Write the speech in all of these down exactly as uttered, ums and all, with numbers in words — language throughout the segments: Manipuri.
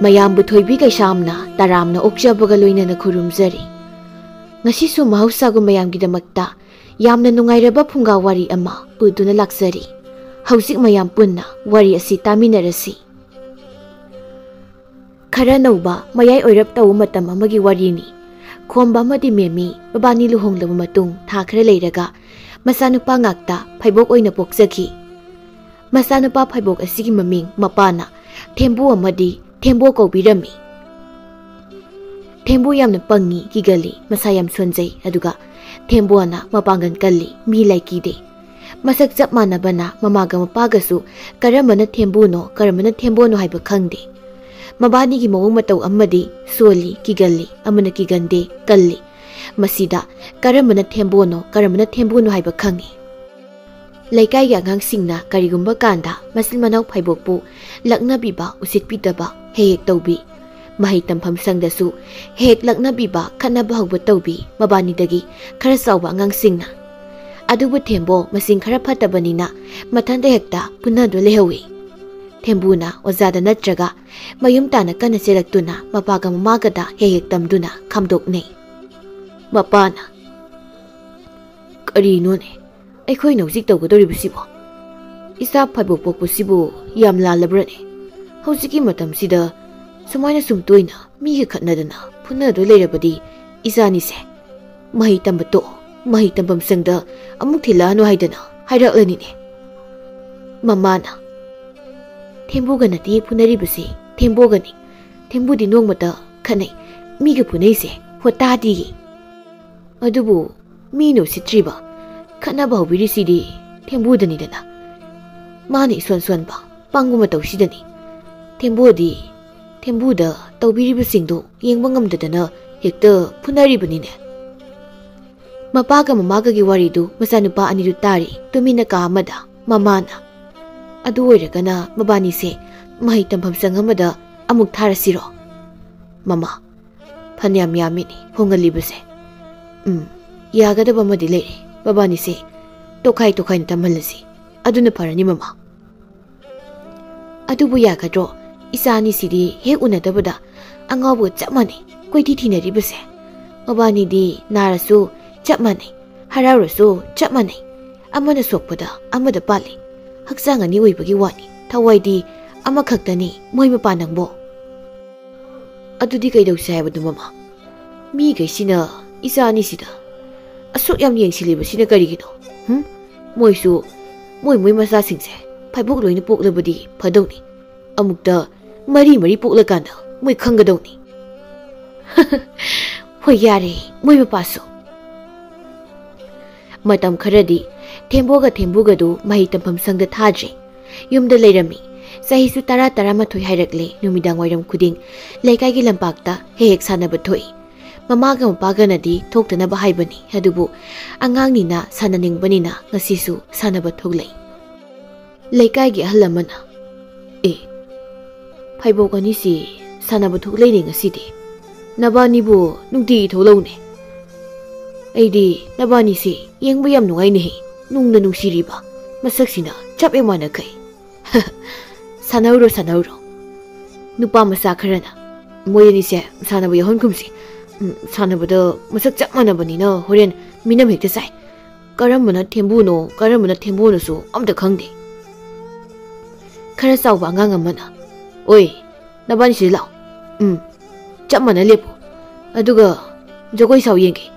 ꯃꯌꯥꯝꯕꯨ ꯊꯣꯏꯕꯤ ꯀꯩꯁꯥꯝꯅ ꯇꯔꯥꯝꯅ ꯑꯣꯛꯆꯕꯒ ꯂꯣꯏꯅꯅ ꯈꯨꯔꯨꯝꯖꯔꯤ꯫ ꯉꯁꯤꯁꯨ ꯃꯍꯧꯁꯥꯒꯨꯝ ꯃꯌꯥꯝꯒꯤꯗꯃꯛꯇ ꯌꯥꯝꯅ ꯅꯨꯡꯉꯥꯏꯔꯕ ꯐꯨꯡꯒꯥ ꯋꯥꯔꯤ ꯑꯃ ꯄꯨꯗꯨꯅ ꯂꯥꯛꯆꯔꯤ꯫ ꯍꯧꯖꯤꯛ ꯃꯌꯥꯝ ꯄꯨꯟꯅ ꯋꯥꯔꯤ ꯑꯁꯤ ꯇꯥꯃꯤꯟꯅꯔꯁꯤ꯫ ꯈꯔ ꯅꯧꯕ ꯃꯌꯥꯏ ꯑꯣꯏꯔꯞ ꯇꯧꯕ ꯃꯇꯝ ꯑꯃꯒꯤ ꯋꯥꯔꯤꯅꯤ꯫ ꯈꯣꯝꯕ ꯑꯃꯗꯤ ꯃꯦꯃꯤ ꯃꯕꯥꯅꯤ ꯂꯨꯍꯣꯡꯂꯕ ꯃꯇꯨꯡ ꯊꯥ ꯈꯔ ꯂꯩꯔꯒ ꯃꯆꯥꯅꯨꯄꯥ ꯉꯥꯛꯇ ꯐꯩꯕꯣꯛ ꯑꯣꯏꯅ ꯄꯣꯛꯆꯈꯤ꯫ ꯃꯆꯥꯅꯨꯄꯥ ꯐꯩꯕꯣꯛ ꯑꯁꯤꯒꯤ ꯃꯃꯤꯡ ꯃꯄꯥꯅ ꯊꯦꯝꯕꯨ ꯑꯃꯗꯤ ꯊꯦꯝꯕꯣ ꯀꯧꯕꯤꯔꯝꯃꯤ꯫ ꯊꯦꯝꯕꯨ ꯌꯥꯝꯅ ꯄꯪꯉꯤ, ꯀꯤꯒꯜꯂꯤ, ꯃꯁꯥ ꯌꯥꯝ ꯁꯣꯟꯖꯩ, ꯑꯗꯨꯒ ꯊꯦꯝꯕꯣꯅ ꯃꯄꯥꯡꯒꯜ ꯀꯜꯂꯤ, ꯃꯤ ꯂꯥꯏꯀꯤꯗꯦ꯫ ꯃꯁꯛ ꯆꯞ ꯃꯥꯟꯅꯕꯅ ꯃꯃꯥꯒ ꯃꯄꯥꯒꯁꯨ ꯀꯔꯝꯕꯅ ꯊꯦꯝꯕꯨꯅꯣ, ꯀꯔꯝꯕꯅ ꯊꯦꯝꯕꯣꯅꯣ ꯍꯥꯏꯕ ꯈꯪꯗꯦ꯫ ꯃꯕꯥꯅꯤꯒꯤ ꯃꯑꯣꯡ ꯃꯇꯧ ꯑꯃꯗꯤ ꯁꯣꯜꯂꯤ, ꯀꯤꯒꯜꯂꯤ, ꯑꯃꯅ ꯀꯤꯒꯟꯗꯦ, ꯀꯜꯂꯤ꯫ ꯃꯁꯤꯗ ꯀꯔꯝꯕꯅ ꯊꯦꯝꯕꯣꯅꯣ, ꯀꯔꯝꯕꯅ ꯊꯦꯝꯕꯨꯅꯣ ꯍꯥꯏꯕ ꯈꯪꯉꯤ꯫ ꯂꯩꯀꯥꯏꯒꯤ ꯑꯉꯥꯡꯁꯤꯡꯅ ꯀꯔꯤꯒꯨꯝꯕ ꯀꯥꯟꯗ ꯃꯆꯤꯟ ꯃꯅꯥꯎ ꯐꯩꯕꯣꯛꯄꯨ ꯂꯛꯅꯕꯤꯕ, ꯎꯁꯤꯠꯄꯤꯗꯕ ꯍꯦꯛ ꯍꯦꯛ ꯇꯧꯕꯤ꯫ ꯃꯍꯩ ꯇꯝꯐꯝ ꯁꯪꯗꯁꯨ ꯍꯦꯛ ꯂꯛꯅꯕꯤꯕ, ꯈꯠꯅꯕ ꯍꯧꯕ ꯇꯧꯕꯤ ꯃꯕꯥꯅꯤꯗꯒꯤ ꯈꯔ ꯆꯥꯎꯕ ꯑꯉꯥꯡꯁꯤꯡꯅ꯫ ꯑꯗꯨꯕꯨ ꯊꯦꯝꯕꯣ ꯃꯆꯤꯟ ꯈꯔ ꯐꯠꯇꯕꯅꯤꯅ ꯃꯊꯟꯇ ꯍꯦꯛꯇ ꯐꯨꯅꯗꯨ ꯂꯩꯍꯧꯏ꯫ ꯊꯦꯝꯕꯨꯅ ꯑꯣꯖꯥꯗ ꯅꯠꯇ꯭ꯔꯒ ꯃꯌꯨꯝ ꯇꯥꯅ ꯀꯟꯅ ꯆꯦꯜꯂꯛꯇꯨꯅ ꯃꯄꯥꯒ ꯃꯃꯥꯒꯗ ꯍꯦꯛ ꯍꯦꯛ ꯇꯝꯗꯨꯅ ꯈꯥꯝꯗꯣꯛꯅꯩ꯫ ꯃꯄꯥꯅ, "ꯀꯔꯤꯅꯣꯅꯦ ꯑꯩꯈꯣꯏꯅ ꯍꯧꯖꯤꯛ ꯇꯧꯒꯗꯧꯔꯤꯕꯁꯤꯕꯣ? ꯏꯆꯥ ꯐꯩꯕꯣꯛ ꯄꯣꯛꯄꯁꯤꯕꯨ ꯌꯥꯝ ꯂꯥꯜꯂꯕ꯭ꯔꯅꯦ? ꯍꯧꯖꯤꯛꯀꯤ ꯃꯇꯝꯁꯤꯗ ꯁꯨꯃꯥꯏꯅ ꯁꯨꯝ ꯇꯣꯏꯅ ꯃꯤꯒ ꯈꯠꯅꯗꯅ ꯐꯨꯅꯗꯨ ꯂꯩꯔꯕꯗꯤ ꯏꯆꯥꯅꯤꯁꯦ ꯃꯍꯩ ꯇꯝꯕ ꯇꯣꯛꯑꯣ, ꯃꯍꯩ ꯇꯝꯐꯝ ꯁꯪꯗ ꯑꯃꯨꯛ ꯊꯤꯜꯂꯛꯑꯅꯨ ꯍꯥꯏꯗꯅ ꯍꯥꯏꯔꯛꯂꯅꯤꯅꯦ"꯫ ꯃꯃꯥꯅ, "ꯊꯦꯝꯕꯨꯒ ꯅꯠꯇꯦ ꯐꯨꯅꯔꯤꯕꯁꯦ, ꯊꯦꯝꯕꯣꯒꯅꯤ꯫ ꯊꯦꯝꯕꯨꯗꯤ ꯅꯣꯡꯃꯇ ꯈꯠꯅꯩ, ꯃꯤꯒ ꯐꯨꯅꯩꯁꯦ ꯍꯣꯠꯇꯥꯗꯤꯌꯦ꯫ ꯑꯗꯨꯕꯨ ꯃꯤꯅ ꯎꯁꯤꯠꯇ꯭ꯔꯤꯕ, ꯈꯠꯅꯕ ꯍꯧꯕꯤꯔꯤꯁꯤꯗꯤ ꯊꯦꯝꯕꯨꯗꯅꯤꯗꯅ꯫ ꯃꯥꯅ ꯏꯁꯣꯟ ꯁꯣꯟꯕ, ꯄꯪꯕ ꯃꯇꯧꯁꯤꯗꯅꯤ꯫ ꯊꯦꯝꯕꯨꯗꯤ, ꯊꯦꯝꯕꯨꯗ ꯇꯧꯕꯤꯔꯤꯕꯁꯤꯡꯗꯨ ꯌꯦꯡꯕ ꯉꯝꯗꯗꯅ ꯍꯦꯛꯇ ꯐꯨꯅꯔꯤꯕꯅꯤꯅꯦ"꯫ ꯃꯄꯥꯒ ꯃꯃꯥꯒꯒꯤ ꯋꯥꯔꯤꯗꯨ ꯃꯆꯥꯅꯨꯄꯥ ꯑꯅꯤꯗꯨ ꯇꯥꯔꯤ, ꯇꯨꯃꯤꯟꯅ ꯀꯥ ꯑꯃꯗ꯫ ꯃꯃꯥꯅ, "ꯑꯗꯨ ꯑꯣꯏꯔꯒꯅ ꯃꯕꯥꯅꯤꯁꯦ ꯃꯍꯩ ꯇꯝꯐꯝ ꯁꯪ ꯑꯃꯗ ꯑꯃꯨꯛ ꯊꯥꯔꯁꯤꯔꯣ?" ꯃꯃꯥ, "ꯐꯅꯌꯥꯝ ꯌꯥꯝꯃꯤꯅꯤ ꯍꯣꯡꯍꯜꯂꯤꯕꯁꯦ꯫ ꯎꯝ, ꯌꯥꯒꯗꯕ ꯑꯃꯗꯤ ꯂꯩꯔꯦ꯫ ꯃꯕꯥꯅꯤꯁꯦ ꯇꯣꯈꯥꯏ ꯇꯣꯈꯥꯏꯅ ꯇꯝꯍꯜꯂꯁꯤ꯫ ꯑꯗꯨꯅ ꯐꯔꯅꯤ, ꯃꯃꯥ"꯫ "ꯑꯗꯨꯕꯨ ꯌꯥꯒꯗ꯭ꯔꯣ? ꯏꯆꯥ ꯑꯅꯤꯁꯤꯗꯤ ꯍꯦꯛ ꯎꯅꯗꯕꯗ ꯑꯉꯥꯎꯕꯒ ꯆꯞ ꯃꯥꯟꯅꯩ ꯀꯣꯏꯊꯤ ꯊꯤꯅꯔꯤꯕꯁꯦ꯫ ꯃꯕꯥꯅꯤꯗꯤ ꯅꯥꯔꯁꯨ ꯆꯞ ꯃꯥꯟꯅꯩ, ꯍꯔꯥꯎꯔꯁꯨ ꯆꯞ ꯃꯥꯟꯅꯩ꯫ ꯑꯃꯅ ꯁꯣꯛꯄꯗ ꯑꯃꯗ ꯄꯥꯜꯂꯤ꯫ ꯍꯛꯆꯥꯡ ꯑꯅꯤ ꯑꯣꯏꯕꯒꯤ ꯋꯥꯅꯤ, ꯊꯋꯥꯏꯗꯤ ꯑꯃꯈꯛꯇꯅꯤ ꯃꯣꯏ ꯃꯄꯥ ꯅꯪꯕꯣ꯫ ꯑꯗꯨꯗꯤ ꯀꯩꯗꯧꯁꯦ ꯍꯥꯏꯕꯅꯣ ꯃꯃꯥ? ꯃꯤꯈꯩꯁꯤꯅ ꯏꯆꯥ ꯑꯅꯤꯁꯤꯗ ꯑꯁꯨꯛ ꯌꯥꯝ ꯌꯦꯡꯁꯤꯜꯂꯤꯕꯁꯤꯅ ꯀꯔꯤꯒꯤꯅꯣ? ꯍꯨꯝ? ꯃꯣꯏꯁꯨ ꯃꯣꯏ ꯃꯣꯏ ꯃꯆꯥꯁꯤꯡꯁꯦ ꯐꯩꯕꯣꯛ ꯂꯣꯏꯅ ꯄꯣꯛꯂꯕꯗꯤ ꯐꯗꯧꯅꯤ꯫ ꯑꯃꯨꯛꯇ ꯃꯔꯤ ꯃꯔꯤ ꯄꯣꯛꯂꯀꯥꯟꯗ ꯃꯣꯏ ꯈꯪꯒꯗꯧꯅꯤ꯫ ꯍꯣꯏ, ꯌꯥꯔꯦ, ꯃꯣꯏ ꯃꯄꯥꯁꯨ꯫ ꯃꯇꯝ ꯈꯔꯗꯤ ꯊꯦꯝꯕꯣꯒ ꯊꯦꯝꯕꯨꯒꯗꯨ ꯃꯍꯩ ꯇꯝꯐꯝ ꯁꯪꯗ ꯊꯥꯗ꯭ꯔꯦ꯫ ꯌꯨꯝꯗ ꯂꯩꯔꯝꯃꯤ꯫ ꯆꯍꯤꯁꯨ ꯇꯔꯥ, ꯇꯔꯥꯃꯥꯊꯣꯏ ꯍꯥꯏꯔꯛꯂꯦ꯫ ꯅꯨꯃꯤꯗꯥꯡ ꯋꯥꯏꯔꯝ ꯈꯨꯗꯤꯡ ꯂꯩꯀꯥꯏꯒꯤ ꯂꯝꯄꯥꯛꯇ ꯍꯦꯛ ꯍꯦꯛ ꯁꯥꯟꯅꯕ ꯊꯣꯛꯏ꯫ ꯃꯃꯥꯒ ꯃꯄꯥꯒꯅꯗꯤ ꯊꯣꯛꯇꯅꯕ ꯍꯥꯏꯕꯅꯤ, ꯑꯗꯨꯕꯨ ꯑꯉꯥꯡꯅꯤꯅ ꯁꯥꯟꯅꯅꯤꯡꯕꯅꯤꯅ ꯉꯁꯤꯁꯨ ꯁꯥꯟꯅꯕ ꯊꯣꯛꯂꯛꯏ꯫ ꯂꯩꯀꯥꯏꯒꯤ ꯑꯍꯜ ꯑꯃꯅ, "ꯑꯦ, ꯐꯩꯕꯣꯛ ꯑꯅꯤꯁꯤ ꯁꯥꯟꯅꯕ ꯊꯣꯛꯂꯛꯏꯅꯦ ꯉꯁꯤꯗꯤ꯫ ꯅꯕꯥꯅꯤꯕꯨ ꯅꯨꯡꯇꯤꯒꯤ ꯊꯣꯛꯂꯛꯎꯅꯦ꯫ ꯑꯩꯗꯤ ꯅꯕꯥꯅꯤꯁꯤ ꯌꯦꯡꯕ ꯌꯥꯝ ꯅꯨꯡꯉꯥꯏꯅꯦꯍꯦ, ꯅꯨꯡꯅ ꯅꯨꯡꯁꯤꯔꯤꯕ ꯃꯁꯛꯁꯤꯅ ꯆꯞ ꯍꯦꯛ ꯃꯥꯟꯅꯈꯩ꯫ ꯁꯥꯟꯅꯧꯔꯣ, ꯁꯥꯟꯅꯧꯔꯣ꯫ ꯅꯨꯄꯥ ꯃꯆꯥ ꯈꯔꯅ ꯃꯣꯏ ꯑꯅꯤꯁꯦ ꯁꯥꯟꯅꯕ ꯌꯥꯎꯍꯟꯈꯨꯝꯁꯤ꯫ ꯎꯝ, ꯁꯥꯟꯅꯕꯗ ꯃꯁꯛ ꯆꯞ ꯃꯥꯟꯅꯕꯅꯤꯅ ꯍꯣꯔꯦꯟ ꯃꯤꯅꯝ ꯍꯦꯛꯇ ꯆꯥꯏ꯫ ꯀꯔꯝꯕꯅ ꯊꯦꯝꯕꯨꯅꯣ, ꯀꯔꯝꯕꯅ ꯊꯦꯝꯕꯨꯅꯣꯁꯨ ꯑꯝꯇ ꯈꯪꯗꯦ꯫" ꯈꯔ ꯆꯥꯎꯕ ꯑꯉꯥꯡ ꯑꯃꯅ, "ꯑꯣꯏ, ꯅꯕꯥꯅꯤ ꯁꯤꯗ ꯂꯥꯛꯑꯣ꯫ ꯎꯝ, ꯆꯞ ꯃꯥꯟꯅ ꯂꯦꯞꯄꯨ꯫ ꯑꯗꯨꯒ ꯖꯒꯣꯏ ꯁꯥꯎ ꯌꯦꯡꯒꯦ꯫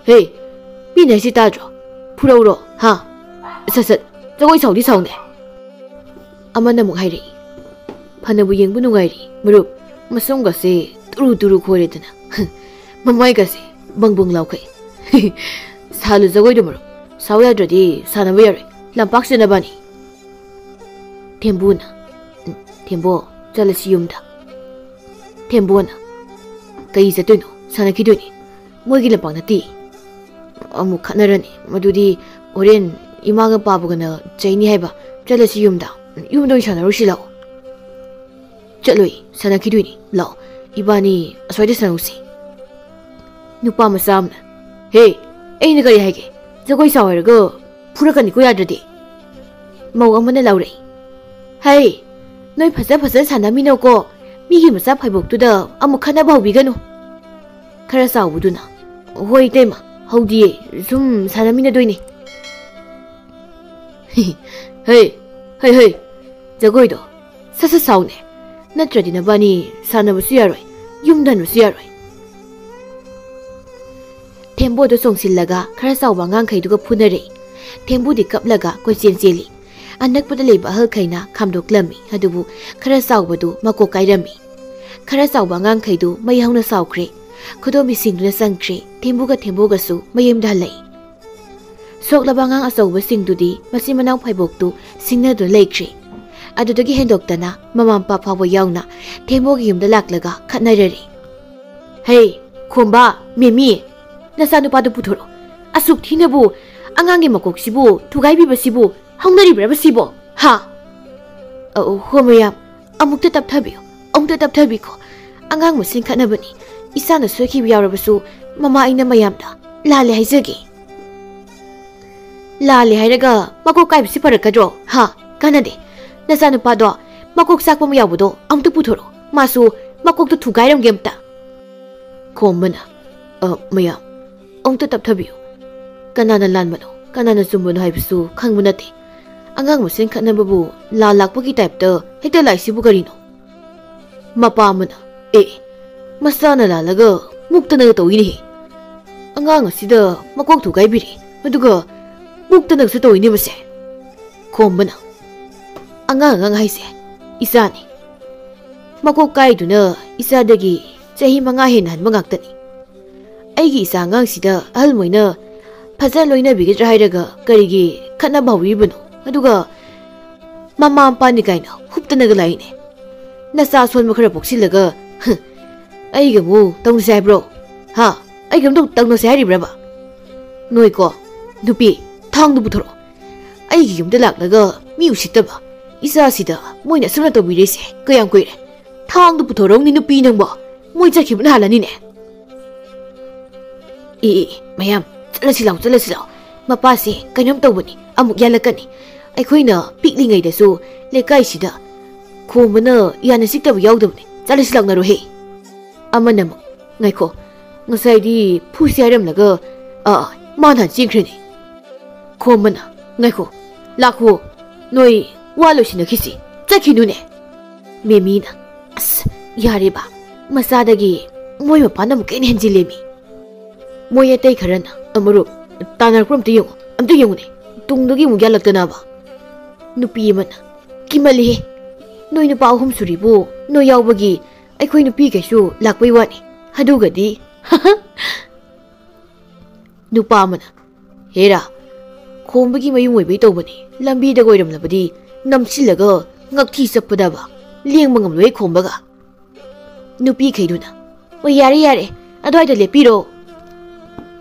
ꯍꯦ, ꯃꯤꯅ ꯍꯥꯏꯁꯤ ꯇꯥꯗ꯭ꯔꯣ? ꯐꯨꯔꯧꯔꯣ, ꯍꯥ? ꯁꯠ ꯁꯠ, ꯖꯒꯣꯏ ꯁꯥꯎꯗꯤ ꯁꯥꯎꯅꯦ꯫" ꯑꯃꯅ ꯑꯃꯨꯛ ꯍꯥꯏꯔꯛꯏ, "ꯐꯅꯕꯨ ꯌꯦꯡꯕ ꯅꯨꯡꯉꯥꯏꯔꯤ, ꯃꯔꯨꯞ꯫ ꯃꯁꯝꯒꯁꯦ ꯇꯨꯔꯨ ꯇꯨꯔꯨ ꯈꯣꯏꯔꯦꯗꯅ꯫ ꯃꯃꯥꯏꯒꯁꯦ ꯕꯪ ꯕꯪ ꯂꯥꯎꯈꯩ꯫ ꯁꯥꯜꯂꯨ ꯖꯒꯣꯏꯗꯣ, ꯃꯔꯨꯞ꯫ ꯁꯥꯎ ꯌꯥꯗ꯭ꯔꯗꯤ ꯁꯥꯟꯅꯕ ꯌꯥꯔꯣꯏ꯫ ꯂꯝꯄꯥꯛꯁꯤꯗ ꯅꯕꯥꯅꯤ꯫" ꯊꯦꯝꯕꯨꯅ, "ꯎꯝ, ꯊꯦꯝꯕꯣ, ꯆꯠꯂꯁꯤ ꯌꯨꯝꯗ꯫" ꯊꯦꯝꯕꯣꯅ, "ꯀꯩ ꯆꯠꯇꯣꯏꯅꯣ? ꯁꯥꯟꯅꯈꯤꯗꯣꯏꯅꯤ꯫ ꯃꯣꯏꯒꯤ ꯂꯝꯄꯥꯛ ꯅꯠꯇꯦ꯫ ꯑꯃꯨꯛ ꯈꯠꯅꯔꯅꯤ꯫ ꯃꯗꯨꯗꯤ ꯍꯣꯔꯦꯟ ꯏꯃꯥꯒ ꯄꯥꯕꯒꯅ ꯆꯩꯅꯤ ꯍꯥꯏꯕ꯫ ꯆꯠꯂꯁꯤ ꯌꯨꯝꯗ꯫ ꯌꯨꯝꯗ ꯑꯣꯏꯅ ꯁꯥꯟꯅꯔꯨꯁꯤ ꯂꯥꯛꯑꯣ꯫" "ꯆꯠꯂꯣꯏ, ꯁꯥꯟꯅꯈꯤꯗꯣꯏꯅꯤ꯫ ꯂꯥꯛꯑꯣ, ꯏꯕꯥꯅꯤ ꯑꯁ꯭ꯋꯥꯏꯗ ꯁꯥꯟꯅꯧꯁꯤ꯫" ꯅꯨꯄꯥ ꯃꯆꯥ ꯑꯃꯅ, "ꯍꯦ, ꯑꯩꯅ ꯀꯔꯤ ꯍꯥꯏꯒꯦ? ꯖꯒꯣꯏ ꯁꯥꯎ ꯍꯥꯏꯔꯒ ꯐꯨꯔꯛꯀꯅꯤꯀꯣ ꯌꯥꯗ꯭ꯔꯗꯤ꯫" ꯃꯧ ꯑꯃꯅ ꯂꯥꯎꯔꯛꯏ, "ꯍꯩ, ꯅꯣꯏ ꯐꯖ ꯐꯖ ꯁꯥꯟꯅꯃꯤꯟꯅꯧꯀꯣ꯫ ꯃꯤꯒꯤ ꯃꯆꯥ ꯐꯩꯕꯣꯛꯇꯨꯗ ꯑꯃꯨꯛ ꯈꯠꯅꯕ ꯍꯧꯕꯤꯒꯅꯨ꯫ ꯈꯔ ꯆꯥꯎꯕꯗꯨꯅ, "ꯍꯣꯏ ꯏꯇꯩꯃ, ꯍꯧꯗꯤꯌꯦ, ꯁꯨꯝ ꯁꯥꯟꯅꯃꯤꯟꯅꯗꯣꯏꯅꯦ꯫" "ꯍꯩ, ꯍꯩ, ꯍꯩ, ꯖꯒꯣꯏꯗꯣ ꯁꯠ ꯁꯠ ꯁꯥꯎꯅꯦ, ꯅꯠꯇ꯭ꯔꯗꯤ ꯅꯕꯥꯅꯤ ꯁꯥꯟꯅꯕꯁꯨ ꯌꯥꯔꯣꯏ, ꯌꯨꯝꯗ ꯍꯟꯕꯁꯨ ꯌꯥꯔꯣꯏ꯫" ꯊꯦꯝꯕꯣꯗꯣ ꯆꯣꯡꯁꯤꯜꯂꯒ ꯈꯔ ꯆꯥꯎꯕ ꯑꯉꯥꯡꯈꯩꯗꯨꯒ ꯐꯨꯅꯔꯛꯏ꯫ ꯊꯦꯝꯕꯨꯗꯤ ꯀꯞꯂꯒ ꯀꯣꯏꯆꯦꯟ ꯆꯦꯜꯂꯤ꯫ ꯑꯅꯛꯄꯗ ꯂꯩꯕ ꯑꯍꯜꯈꯩꯅ ꯈꯥꯝꯗꯣꯛꯂꯝꯃꯤ, ꯑꯗꯨꯕꯨ ꯈꯔ ꯆꯥꯎꯕꯗꯨ ꯃꯀꯣꯛ ꯀꯥꯏꯔꯝꯃꯤ꯫ ꯈꯔ ꯆꯥꯎꯕ ꯑꯉꯥꯡꯈꯩꯗꯨ ꯃꯩ ꯍꯧꯅ ꯁꯥꯎꯈ꯭ꯔꯦ꯫ ꯈꯨꯗꯣꯝꯕꯤꯁꯤꯡꯗꯨꯅ ꯆꯪꯈ꯭ꯔꯦ꯫ ꯊꯦꯝꯕꯨꯒ ꯊꯦꯝꯕꯣꯒꯁꯨ ꯃꯌꯨꯝꯗ ꯍꯜꯂꯛꯏ꯫ ꯁꯣꯛꯂꯕ ꯑꯉꯥꯡ ꯑꯆꯧꯕꯁꯤꯡꯗꯨꯗꯤ ꯃꯆꯤꯟ ꯃꯅꯥꯎ ꯐꯩꯕꯣꯛꯇꯨ ꯁꯤꯡꯅꯗꯨꯅ ꯂꯩꯈ꯭ꯔꯦ꯫ ꯑꯗꯨꯗꯒꯤ ꯍꯦꯟꯗꯣꯛꯇꯅ ꯃꯃꯥ ꯃꯄꯥ ꯐꯥꯎꯕ ꯌꯥꯎꯅ ꯊꯦꯝꯕꯣꯒꯤ ꯌꯨꯝꯗ ꯂꯥꯛꯂꯒ ꯈꯠꯅꯔꯔꯦ꯫ "ꯍꯦ, ꯈꯣꯝꯕ, ꯃꯦꯃꯤ, ꯅꯆꯥꯅꯨꯄꯥꯗꯨ ꯄꯨꯊꯣꯔꯛꯑꯣ꯫ ꯑꯁꯨꯛ ꯊꯤꯅꯕꯨ ꯑꯉꯥꯡꯒꯤ ꯃꯀꯣꯛꯁꯤꯕꯨ ꯊꯨꯒꯥꯏꯕꯤꯕꯁꯤꯕꯨ ꯍꯧꯅꯔꯤꯕ꯭ꯔꯕ ꯁꯤꯕꯣ? ꯍꯥ?" "ꯑ, ꯍꯣ ꯃꯌꯥꯝ, ꯑꯃꯨꯛꯇ ꯇꯞꯊꯕꯤꯌꯨ, ꯑꯃꯨꯛꯇ ꯇꯞꯊꯕꯤꯈꯣ꯫ ꯑꯉꯥꯡ ꯃꯁꯦꯟ ꯈꯠꯅꯕꯅꯤ꯫ ꯏꯆꯥꯅ ꯁꯣꯏꯈꯤꯕ ꯌꯥꯎꯔꯕꯁꯨ ꯃꯃꯥ ꯑꯩꯅ ꯃꯌꯥꯝꯗ ꯂꯥꯜꯂꯦ ꯍꯥꯏꯖꯒꯦ꯫" "ꯂꯥꯜꯂꯦ ꯍꯥꯏꯔꯒ ꯃꯀꯣꯛ ꯀꯥꯏꯕꯁꯤ ꯐꯔꯛꯀꯗ꯭ꯔꯣ? ꯍꯥ? ꯀꯥꯟꯅꯗꯦ꯫ ꯅꯆꯥꯅꯨꯄꯥꯗꯣ ꯃꯀꯣꯛ ꯆꯥꯛꯄ ꯑꯃ ꯌꯥꯎꯕꯗꯣ ꯑꯃꯨꯛꯇ ꯄꯨꯊꯣꯔꯛꯑꯣ꯫ ꯃꯥꯁꯨ ꯃꯀꯣꯛꯇꯣ ꯊꯨꯒꯥꯏꯔꯝꯒꯦ ꯑꯝꯇ꯫" ꯈꯣꯝꯕꯅ, "ꯑ, ꯃꯌꯥꯝ, ꯑꯃꯨꯛꯇ ꯇꯞꯊꯕꯤꯌꯨ꯫ ꯀꯅꯥꯅ ꯂꯥꯟꯕꯅꯣ, ꯀꯅꯥꯅ ꯆꯨꯝꯕꯅꯣ ꯍꯥꯏꯕꯁꯨ ꯈꯪꯕ ꯅꯠꯇꯦ꯫ ꯑꯉꯥꯡ ꯃꯁꯦꯟ ꯈꯠꯅꯕꯕꯨ ꯂꯥꯜ ꯂꯥꯛꯄꯒꯤ ꯇꯥꯏꯞꯇ ꯍꯦꯛꯇ ꯂꯥꯛꯏꯁꯤꯕꯨ ꯀꯔꯤꯅꯣ?" ꯃꯄꯥ ꯑꯃꯅ, "ꯑꯦ, ꯃꯆꯥꯅ ꯂꯥꯜꯂꯒ ꯃꯨꯛꯇꯅꯒ ꯇꯧꯏꯅꯦꯍꯦ꯫ ꯑꯉꯥꯡ ꯑꯁꯤꯗ ꯃꯀꯣꯛ ꯊꯨꯒꯥꯏꯕꯤꯔꯦ, ꯑꯗꯨꯒ ꯃꯨꯛꯇꯅꯒꯁꯨ ꯇꯧꯏꯅꯦ ꯃꯁꯦ꯫" ꯈꯣꯝꯕꯅ, "ꯑꯉꯥꯡ ꯑꯉꯥꯡ ꯍꯥꯏꯁꯦ ꯏꯆꯥꯅꯤ꯫ ꯃꯀꯣꯛ ꯀꯥꯏꯗꯨꯅ ꯏꯆꯥꯗꯒꯤ ꯆꯍꯤ ꯃꯉꯥ ꯍꯦꯟꯅ ꯍꯟꯕ ꯉꯥꯛꯇꯅꯤ꯫ ꯑꯩꯒꯤ ꯏꯆꯥ ꯑꯉꯥꯡꯁꯤꯗ ꯑꯍꯜ ꯃꯣꯏꯅ ꯐꯖꯅ ꯂꯣꯏꯅꯕꯤꯒꯗ꯭ꯔꯥ ꯍꯥꯏꯔꯒ ꯀꯔꯤꯒꯤ ꯈꯠꯅꯕ ꯍꯧꯔꯤꯕꯅꯣ? ꯑꯗꯨꯒ ꯃꯃꯥ ꯃꯄꯥꯅꯤ ꯀꯥꯏꯅ ꯍꯨꯞꯇꯅꯒ ꯂꯥꯛꯏꯅꯦ꯫ ꯅꯆꯥ ꯑꯁꯣꯟꯕ ꯈꯔ ꯄꯣꯛꯁꯤꯜꯂꯒ, ꯍ, ꯑꯩꯒ ꯑꯃꯨꯛ ꯇꯧꯅꯁꯦ ꯍꯥꯏꯕ꯭ꯔꯣ? ꯍꯥ? ꯑꯩꯒ ꯑꯃꯨꯛ ꯇꯧꯅꯁꯦ ꯍꯥꯏꯔꯤꯕ꯭ꯔꯕ? ꯅꯣꯏꯀꯣ, ꯅꯨꯄꯤ, ꯊꯥꯡꯗꯨ ꯄꯨꯊꯣꯔꯛꯑꯣ꯫ ꯑꯩꯒꯤ ꯌꯨꯝꯗ ꯂꯥꯛꯂꯒ ꯃꯤ ꯎꯁꯤꯠꯇꯕ ꯏꯆꯥꯁꯤꯗ ꯃꯣꯏꯅ ꯑꯁꯨꯝꯅ ꯇꯧꯕꯤꯔꯤꯁꯦ ꯀꯌꯥꯝ ꯀꯨꯏꯔꯦ? ꯊꯥꯡꯗꯨ ꯄꯨꯊꯣꯔꯛꯎꯅꯦ ꯅꯨꯄꯤ ꯅꯪꯕꯣ꯫ ꯃꯣꯏ ꯆꯠꯈꯤꯕꯅ ꯍꯥꯜꯂꯅꯤꯅꯦ꯫" "ꯑꯦ, ꯑꯦ, ꯑꯦ, ꯃꯌꯥꯝ, ꯆꯠꯂꯁꯤ ꯂꯥꯎ, ꯆꯠꯂꯁꯤ ꯂꯥꯎ꯫ ꯃꯄꯥꯁꯦ ꯀꯩꯅꯣꯝ ꯇꯧꯕꯅꯤ, ꯑꯃꯨꯛ ꯌꯥꯜꯂꯛꯀꯅꯤ꯫ ꯑꯩꯈꯣꯏꯅ ꯄꯤꯛꯂꯤꯉꯩꯗꯁꯨ ꯂꯩꯀꯥꯏꯁꯤꯗ ꯈꯣꯝꯕꯅ ꯌꯥꯅ ꯆꯤꯛꯇꯕ ꯌꯥꯎꯗꯕꯅꯦ꯫ ꯆꯠꯂꯁꯤ ꯂꯥꯛꯅꯔꯣꯍꯦ꯫ ꯑꯃꯅ ꯑꯃꯨꯛ, "ꯉꯥꯏꯈꯣ, ꯉꯁꯥꯏꯗꯤ ꯐꯨꯁꯤ ꯍꯥꯏꯔꯝꯂꯒ, ꯑꯥ, ꯃꯥꯅ ꯍꯥꯟꯅ ꯆꯦꯟꯈ꯭ꯔꯦꯅꯦ꯫" ꯈꯣꯝꯕꯅ, "ꯉꯥꯏꯈꯣ, ꯂꯥꯛꯈꯣ, ꯅꯣꯏ ꯋꯥ ꯂꯣꯏꯁꯤꯟꯅꯈꯤꯁꯤ, ꯆꯠꯈꯤꯅꯨꯅꯦ꯫" ꯃꯦꯃꯤꯅ, "ꯑꯁ, ꯌꯥꯔꯦꯕ, ꯃꯆꯥꯗꯒꯤ ꯃꯣꯏ ꯃꯄꯥꯅ ꯑꯃꯨꯛꯀ ꯍꯦꯟꯅ ꯍꯦꯟꯖꯤꯜꯂꯦꯃꯤ꯫" ꯃꯣꯏ ꯑꯇꯩ ꯈꯔꯅ ꯑꯃꯔꯣꯝ ꯇꯥꯟꯅꯔꯛꯄ꯭ꯔꯣ ꯑꯝꯇ ꯌꯦꯡꯉꯣ, ꯑꯝꯇ ꯌꯦꯡꯉꯨꯅꯦ, ꯇꯨꯡꯗꯒꯤ ꯑꯃꯨꯛ ꯌꯥꯜꯂꯛꯇꯅꯕ꯫ ꯅꯨꯄꯤ ꯑꯃꯅ, "ꯀꯤꯃꯜꯂꯤꯍꯦ, ꯅꯣꯏ ꯅꯨꯄꯥ ꯑꯍꯨꯝ ꯁꯨꯔꯤꯕꯨ ꯅꯣꯏ ꯌꯥꯎꯕꯒꯤ ꯑꯩꯈꯣꯏ ꯅꯨꯄꯤꯈꯩꯁꯨ ꯂꯥꯛꯄꯩ ꯋꯥꯅꯤ, ꯑꯗꯨꯒꯗꯤ꯫" ꯅꯨꯄꯥ ꯑꯃꯅ, "ꯍꯦꯔꯥ, ꯈꯣꯝꯕꯒꯤ ꯃꯌꯨꯝ ꯑꯣꯏꯕꯩ ꯇꯧꯕꯅꯤ, ꯂꯝꯕꯤꯗ ꯑꯣꯏꯔꯝꯂꯕꯗꯤ ꯅꯝꯁꯤꯜꯂꯒ ꯉꯛꯊꯤ ꯆꯞꯄꯗꯕ, ꯂꯦꯡꯕ ꯉꯝꯂꯣꯏ ꯈꯣꯝꯕꯒ꯫" ꯅꯨꯄꯤꯈꯩꯗꯨꯅ, "ꯑꯣ, ꯌꯥꯔꯦ, ꯌꯥꯔꯦ, ꯑꯗꯨꯋꯥꯏꯗ ꯂꯦꯞꯄꯤꯔꯣ꯫"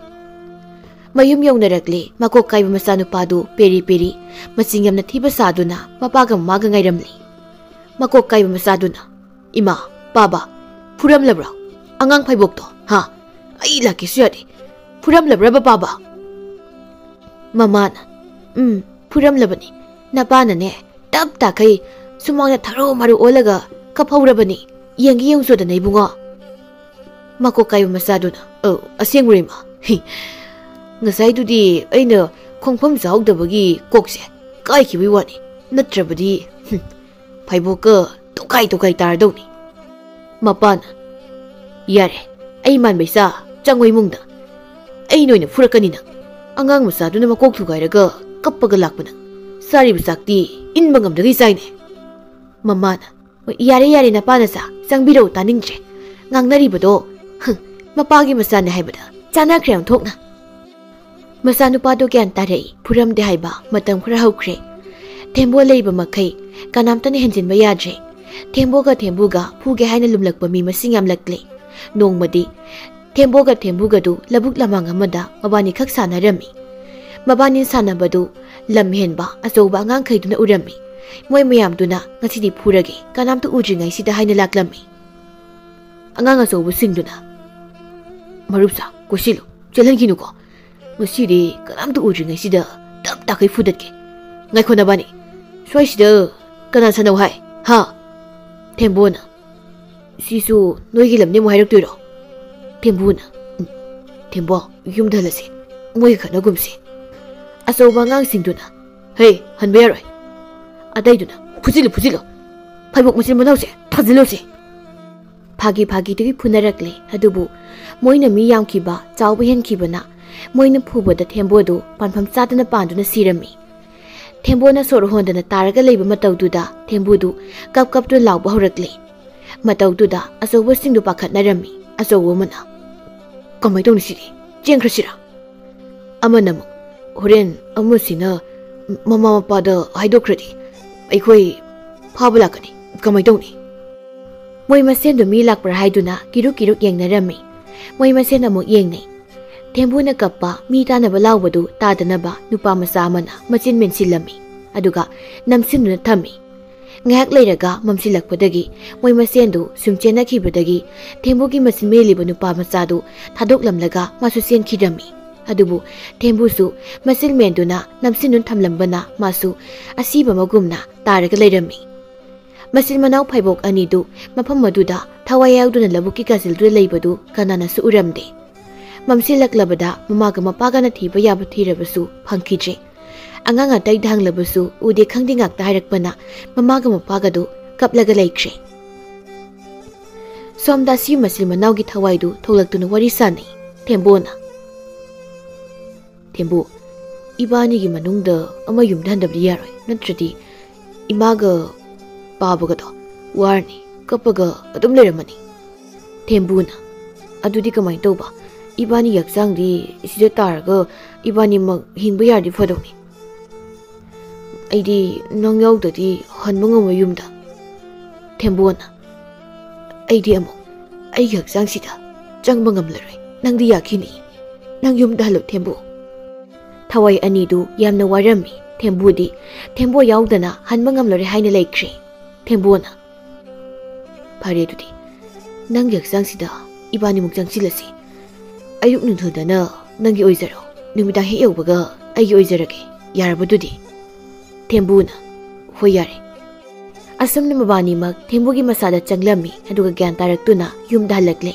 ꯃꯌꯨꯝ ꯌꯧꯅꯔꯛꯂꯦ꯫ ꯃꯀꯣꯛ ꯀꯥꯏꯕ ꯃꯆꯥꯅꯨꯄꯥꯗꯨ ꯄꯦꯔꯤ ꯄꯦꯔꯤ, ꯃꯆꯤꯡ ꯌꯥꯝꯅ ꯊꯤꯕ ꯁꯥꯗꯨꯅ ꯃꯄꯥꯒ ꯃꯃꯥꯒ ꯉꯥꯏꯔꯝꯂꯤ꯫ ꯃꯀꯣꯛ ꯀꯥꯏꯕ ꯃꯆꯥꯗꯨꯅ, "ꯏꯃꯥ, ꯄꯥꯕ, ꯐꯨꯔꯝꯂꯕ꯭ꯔꯣ? ꯑꯉꯥꯡ ꯐꯩꯕꯣꯛꯇꯣ, ꯍꯥ? ꯑꯩ ꯂꯥꯛꯀꯦꯁꯨ ꯌꯥꯗꯦ꯫ ꯐꯨꯔꯝꯂꯕ꯭ꯔꯕ, ꯄꯥꯕ?" ꯃꯃꯥꯅ, "ꯎꯝ, ꯐꯨꯔꯝꯂꯕꯅꯤ꯫ ꯅꯄꯥꯅꯅꯦ, ꯇꯞ ꯇꯥꯈꯩ ꯁꯨꯃꯥꯡꯗ ꯊꯔꯣ ꯃꯔꯣ ꯑꯣꯜꯂꯒ ꯀꯞꯍꯧꯔꯕꯅꯤ꯫ ꯌꯦꯡꯒꯦ ꯌꯦꯡꯉꯨꯆꯣꯗꯅ, ꯏꯕꯨꯡꯉꯣ꯫" ꯃꯀꯣꯛ ꯀꯥꯏꯕ ꯃꯆꯥꯗꯨꯅ, "ꯑꯧ, ꯑꯁꯦꯡꯕꯔꯣ, ꯏꯃꯥ? ꯍꯤ, ꯉꯁꯥꯏꯗꯨꯗꯤ ꯑꯩꯅ ꯈꯣꯡꯐꯝ ꯆꯥꯍꯧꯗꯕꯒꯤ ꯀꯣꯛꯁꯦ ꯀꯥꯏꯈꯤꯕꯩ ꯋꯥꯅꯤ, ꯅꯠꯇ꯭ꯔꯕꯗꯤ, ꯍꯨꯝ, ꯐꯩꯕꯣꯛꯀ ꯇꯣꯈꯥꯏ ꯇꯣꯈꯥꯏ ꯇꯥꯔꯗꯧꯅꯤ꯫" ꯃꯄꯥꯅ, "ꯌꯥꯔꯦ, ꯑꯩ ꯃꯥꯟꯕ ꯏꯆꯥ, ꯆꯪꯉꯣ ꯏꯃꯨꯡꯗ꯫ ꯑꯩꯅ ꯑꯣꯏꯅ ꯐꯨꯔꯛꯀꯅꯤ ꯅꯪ꯫ ꯑꯉꯥꯡ ꯃꯆꯥꯗꯨꯅ ꯃꯀꯣꯛ ꯊꯨꯒꯥꯏꯔꯒ ꯀꯞꯄꯒ ꯂꯥꯛꯄ ꯅꯪ꯫ ꯆꯥꯔꯤꯕ ꯆꯥꯛꯇꯤ ꯏꯟꯕ ꯉꯝꯗꯒꯩ ꯆꯥꯏꯅꯦ꯫" ꯃꯃꯥꯅ, "ꯌꯥꯔꯦ, ꯌꯥꯔꯦ, ꯅꯄꯥ ꯅꯆꯥ, ꯆꯪꯕꯤꯔꯛꯎ, ꯇꯥꯅꯤꯡꯗ꯭ꯔꯦ꯫ ꯉꯥꯡꯅꯔꯤꯕꯗꯣ, ꯍꯨꯝ, ꯃꯄꯥꯒꯤ ꯃꯆꯥꯅꯦ ꯍꯥꯏꯕꯗ ꯆꯥꯟꯅꯈ꯭ꯔꯦ ꯑꯣꯟꯊꯣꯛꯅ꯫" ꯃꯆꯥꯅꯨꯄꯥꯗꯣ ꯒ꯭ꯌꯥꯟ ꯇꯥꯔꯛꯏ, ꯐꯨꯔꯝꯗꯦ ꯍꯥꯏꯕ ꯃꯇꯝ ꯈꯔ ꯍꯧꯈ꯭ꯔꯦ꯫ ꯊꯦꯝꯕꯣ ꯂꯩꯕ ꯃꯈꯩ ꯀꯅꯥꯝꯇꯅ ꯍꯦꯟꯖꯤꯟꯕ ꯌꯥꯗ꯭ꯔꯦ꯫ ꯊꯦꯝꯕꯣꯒ ꯊꯦꯝꯕꯨꯒ ꯐꯨꯒꯦ ꯍꯥꯏꯅ ꯂꯨꯝꯂꯛꯄ ꯃꯤ ꯃꯁꯤꯡ ꯌꯥꯝꯂꯛꯂꯦ꯫ ꯅꯣꯡꯃꯗꯤ ꯊꯦꯝꯕꯣꯒ ꯊꯦꯝꯕꯨꯒꯗꯨ ꯂꯧꯕꯨꯛ ꯂꯃꯥꯡ ꯑꯃꯗ ꯃꯕꯥꯅꯤ ꯈꯛ ꯁꯥꯟꯅꯔꯝꯃꯤ꯫ ꯃꯕꯥꯅꯤ ꯁꯥꯟꯅꯕꯗꯨ ꯂꯝ ꯍꯦꯟꯕ ꯑꯆꯧꯕ ꯑꯉꯥꯡꯈꯩꯗꯨꯅ ꯎꯔꯝꯃꯤ꯫ ꯃꯣꯏ ꯃꯌꯥꯝꯗꯨꯅ ꯉꯁꯤꯗꯤ ꯐꯨꯔꯒꯦ, ꯀꯅꯥꯝꯇ ꯎꯗ꯭ꯔꯤꯉꯩꯁꯤꯗ ꯍꯥꯏꯅ ꯂꯥꯛꯂꯝꯃꯤ꯫ ꯑꯉꯥꯡ ꯑꯆꯧꯕꯁꯤꯡꯗꯨꯅ, "ꯃꯔꯨꯞꯁꯥ, ꯀꯣꯏꯁꯤꯜꯂꯨ, ꯆꯦꯜꯍꯟꯈꯤꯅꯨꯀꯣ꯫ ꯉꯁꯤꯗꯤ ꯀꯅꯥꯝꯇ ꯎꯗ꯭ꯔꯤꯉꯩꯁꯤꯗ ꯇꯞ ꯇꯥꯈꯩ ꯐꯨꯗꯠꯀꯦ꯫ ꯉꯥꯏꯈꯣ ꯅꯕꯥꯅꯤ, ꯁ꯭ꯋꯥꯏꯁꯤꯗ ꯀꯅꯥ ꯁꯥꯟꯅꯧ ꯍꯥꯏ? ꯍꯥ?" ꯊꯦꯝꯕꯣꯅ, "ꯁꯤꯁꯨ ꯅꯣꯏꯒꯤ ꯂꯝꯅꯦ ꯑꯃꯨꯛ ꯍꯥꯏꯔꯛꯇꯣꯏꯔꯣ?" ꯊꯦꯝꯕꯨꯅ, "ꯎꯝ, ꯊꯦꯝꯕꯣ, ꯌꯨꯝꯗ ꯍꯜꯂꯁꯤ, ꯃꯣꯏꯒ ꯈꯠꯅꯒꯨꯝꯁꯤ"꯫ ꯑꯆꯧꯕ ꯑꯉꯥꯡꯁꯤꯡꯗꯨꯅ, "ꯍꯦ, ꯍꯟꯕ ꯌꯥꯔꯣꯏ"꯫ ꯑꯇꯩꯗꯨꯅ, "ꯐꯨꯖꯤꯜꯂꯨ, ꯐꯨꯖꯤꯜꯂꯨ, ꯐꯩꯕꯣꯛ ꯃꯆꯤꯟ ꯃꯅꯥꯎꯁꯦ ꯊꯥꯖꯤꯜꯂꯨꯁꯤ"꯫ ꯐꯥꯒꯤ ꯐꯥꯒꯤꯗꯒꯤ ꯐꯨꯅꯔꯛꯂꯦ꯫ ꯑꯗꯨꯕꯨ ꯃꯣꯏꯅ ꯃꯤ ꯌꯥꯝꯈꯤꯕ, ꯆꯥꯎꯕ ꯍꯦꯟꯈꯤꯕꯅ ꯃꯣꯏꯅ ꯐꯨꯕꯗ ꯊꯦꯝꯕꯣꯗꯨ ꯄꯥꯟꯐꯝ ꯆꯥꯗꯅ ꯄꯥꯟꯗꯨꯅ ꯁꯤꯔꯝꯃꯤ꯫ ꯊꯦꯝꯕꯣꯅ ꯁꯣꯔ ꯍꯣꯟꯗꯅ ꯇꯥꯔꯒ ꯂꯩꯕ ꯃꯇꯧꯗꯨꯗ ꯊꯦꯝꯕꯨꯗꯨ ꯀꯞ ꯀꯞꯇꯨꯅ ꯂꯥꯎꯕ ꯍꯧꯔꯛꯂꯦ꯫ ꯃꯇꯧꯗꯨꯗ ꯑꯆꯧꯕꯁꯤꯡꯗꯨ ꯄꯥꯈꯠꯅꯔꯝꯃꯤ꯫ ꯑꯆꯧꯕ ꯑꯃꯅ, "ꯀꯃꯥꯏ ꯇꯧꯅꯤ ꯁꯤꯗꯤ? ꯆꯦꯟꯈ꯭ꯔꯁꯤꯔꯥ?" ꯑꯃꯅ ꯑꯃꯨꯛ, "ꯍꯣꯔꯦꯟ ꯑꯃꯁꯤꯅ ꯃꯃꯥ ꯃꯄꯥꯗ ꯍꯥꯏꯗꯣꯛꯈ꯭ꯔꯗꯤ ꯑꯩꯈꯣꯏ ꯐꯥꯕ ꯂꯥꯛꯀꯅꯤ꯫ ꯀꯃꯥꯏ ꯇꯧꯅꯤ?" ꯃꯣꯏ ꯃꯁꯦꯟꯗꯨ ꯃꯤ ꯂꯥꯛꯄ꯭ꯔꯥ ꯍꯥꯏꯗꯨꯅ ꯀꯤꯔꯨꯛ ꯀꯤꯔꯨꯛ ꯌꯦꯡꯅꯔꯝꯃꯤ꯫ ꯃꯣꯏ ꯃꯁꯦꯟ ꯑꯃꯨꯛ ꯌꯦꯡꯅꯩ꯫ ꯊꯦꯝꯕꯨꯅ ꯀꯞꯄ, ꯃꯤ ꯇꯥꯅꯕ ꯂꯥꯎꯕꯗꯨ ꯇꯥꯗꯅꯕ ꯅꯨꯄꯥ ꯃꯆꯥ ꯑꯃꯅ ꯃꯆꯤꯟ ꯃꯦꯟꯁꯤꯜꯂꯝꯃꯤ, ꯑꯗꯨꯒ ꯅꯝꯁꯤꯟꯗꯨꯅ ꯊꯝꯃꯤ꯫ ꯉꯥꯏꯍꯥꯛ ꯂꯩꯔꯒ ꯃꯝꯁꯤꯜꯂꯛꯄꯗꯒꯤ ꯃꯣꯏ ꯃꯁꯦꯟꯗꯨ ꯁꯨꯝ ꯆꯦꯟꯅꯈꯤꯕꯗꯒꯤ ꯊꯦꯝꯕꯨꯒꯤ ꯃꯆꯤꯟ ꯃꯦꯜꯂꯤꯕ ꯅꯨꯄꯥ ꯃꯆꯥꯗꯨ ꯊꯥꯗꯣꯛꯂꯝꯂꯒ ꯃꯥꯁꯨ ꯆꯦꯟꯈꯤꯔꯝꯃꯤ꯫ ꯑꯗꯨꯕꯨ ꯊꯦꯝꯕꯨꯁꯨ ꯃꯆꯤꯟ ꯃꯦꯟꯗꯨꯅ ꯅꯝꯁꯤꯟꯗꯨꯅ ꯊꯝꯂꯝꯕꯅ ꯃꯥꯁꯨ ꯑꯁꯤꯕ ꯑꯃꯒꯨꯝꯅ ꯇꯥꯔꯒ ꯂꯩꯔꯝꯃꯤ꯫ ꯃꯆꯤꯟ ꯃꯅꯥꯎ ꯐꯩꯕꯣꯛ ꯑꯅꯤꯗꯨ ꯃꯐꯝ ꯑꯗꯨꯗ ꯊꯋꯥꯏ ꯌꯥꯎꯗꯨꯅ ꯂꯧꯕꯨꯛꯀꯤ ꯀꯥꯆꯤꯜꯗꯨꯗ ꯂꯩꯕꯗꯨ ꯀꯅꯥꯅꯁꯨ ꯎꯔꯝꯗꯦ꯫ ꯃꯝꯁꯤꯜꯂꯛꯂꯕꯗ ꯃꯃꯥꯒ ꯃꯄꯥꯒꯅ ꯊꯤꯕ ꯌꯥꯕ ꯊꯤꯔꯕꯁꯨ ꯐꯪꯈꯤꯗ꯭ꯔꯦ꯫ ꯑꯉꯥꯡ ꯑꯇꯩꯗ ꯍꯪꯂꯕꯁꯨ ꯎꯗꯦ ꯈꯪꯗꯦ ꯉꯥꯛꯇ ꯍꯥꯏꯔꯛꯄꯅ ꯃꯃꯥꯒ ꯃꯄꯥꯒꯗꯨ ꯀꯞꯂꯒ ꯂꯩꯈ꯭ꯔꯦ꯫ ꯁꯣꯝꯗ ꯑꯁꯤ ꯃꯆꯤꯟ ꯃꯅꯥꯎꯒꯤ ꯊꯋꯥꯏꯗꯨ ꯊꯣꯛꯂꯛꯇꯨꯅ ꯋꯥꯔꯤ ꯁꯥꯅꯩ꯫ ꯊꯦꯝꯕꯣꯅ, "ꯊꯦꯝꯕꯨ, ꯏꯕꯥꯅꯤꯒꯤ ꯃꯅꯨꯡꯗ ꯑꯃ ꯌꯨꯝꯗ ꯍꯟꯗꯕꯗꯤ ꯌꯥꯔꯣꯏ, ꯅꯠꯇ꯭ꯔꯗꯤ ꯏꯃꯥꯒ ꯄꯥꯕꯒꯗꯣ ꯋꯥꯔꯅꯤ, ꯀꯞꯄꯒ ꯑꯗꯨꯝ ꯂꯩꯔꯝꯃꯅꯤ"꯫ ꯊꯦꯝꯕꯨꯅ, "ꯑꯗꯨꯗꯤ ꯀꯃꯥꯏꯅ ꯇꯧꯕ? ꯏꯕꯥꯅꯤ ꯍꯛꯆꯥꯡꯗꯤ ꯁꯤꯗ ꯇꯥꯔꯒ ꯏꯕꯥꯅꯤꯃꯛ ꯍꯤꯡꯕ ꯌꯥꯔꯗꯤ ꯐꯗꯧꯅꯤ꯫ ꯑꯩꯗꯤ ꯅꯪ ꯌꯥꯎꯗꯗꯤ ꯍꯟꯕ ꯉꯝꯃꯣꯏ ꯌꯨꯝꯗ"꯫ ꯊꯦꯝꯕꯨꯅ, "ꯑꯩꯗꯤ ꯑꯃꯨꯛ ꯑꯩꯒꯤ ꯍꯛꯆꯥꯡꯁꯤꯗ ꯆꯪꯕ ꯉꯝꯂꯔꯣꯏ꯫ ꯅꯪꯗꯤ ꯌꯥꯈꯤꯅꯤ꯫ ꯅꯪ ꯌꯨꯝꯗ ꯍꯜꯂꯣ, ꯊꯦꯝꯕꯨ"꯫ ꯊꯋꯥꯏ ꯑꯅꯤꯗꯨ ꯌꯥꯝꯅ ꯋꯥꯔꯝꯃꯤ꯫ ꯊꯦꯝꯕꯨꯗꯤ ꯊꯦꯝꯕꯣ ꯌꯥꯎꯗꯅ ꯍꯟꯕ ꯉꯝꯂꯔꯣꯏ ꯍꯥꯏꯅ ꯂꯩꯈ꯭ꯔꯦ꯫ ꯊꯦꯝꯕꯨꯅ, "ꯐꯔꯦ ꯑꯗꯨꯗꯤ, ꯅꯪꯒꯤ ꯍꯛꯆꯥꯡꯁꯤꯗ ꯏꯕꯥꯅꯤꯃꯨꯛ ꯆꯪꯁꯤꯜꯂꯁꯤ꯫ ꯑꯌꯨꯛ ꯅꯨꯡꯊꯤꯜꯗꯅ ꯅꯪꯒꯤ ꯑꯣꯏꯖꯔꯣ, ꯅꯨꯃꯤꯗꯥꯡ ꯍꯦꯛ ꯌꯧꯕꯒ ꯑꯩꯒꯤ ꯑꯣꯏꯖꯔꯒꯦ꯫ ꯌꯥꯔꯕꯗꯨꯗꯤ?" ꯊꯦꯝꯕꯨꯅ, "ꯍꯣꯏ, ꯌꯥꯔꯦ"꯫ ꯑꯁꯨꯝꯅ ꯃꯕꯥꯅꯤꯃꯛ ꯊꯦꯝꯕꯨꯒꯤ ꯃꯁꯥꯗ ꯆꯪꯂꯝꯃꯤ, ꯑꯗꯨꯒ ꯒ꯭ꯌꯥꯟ ꯇꯥꯔꯛꯇꯨꯅ ꯌꯨꯝꯗ ꯍꯜꯂꯛꯂꯦ꯫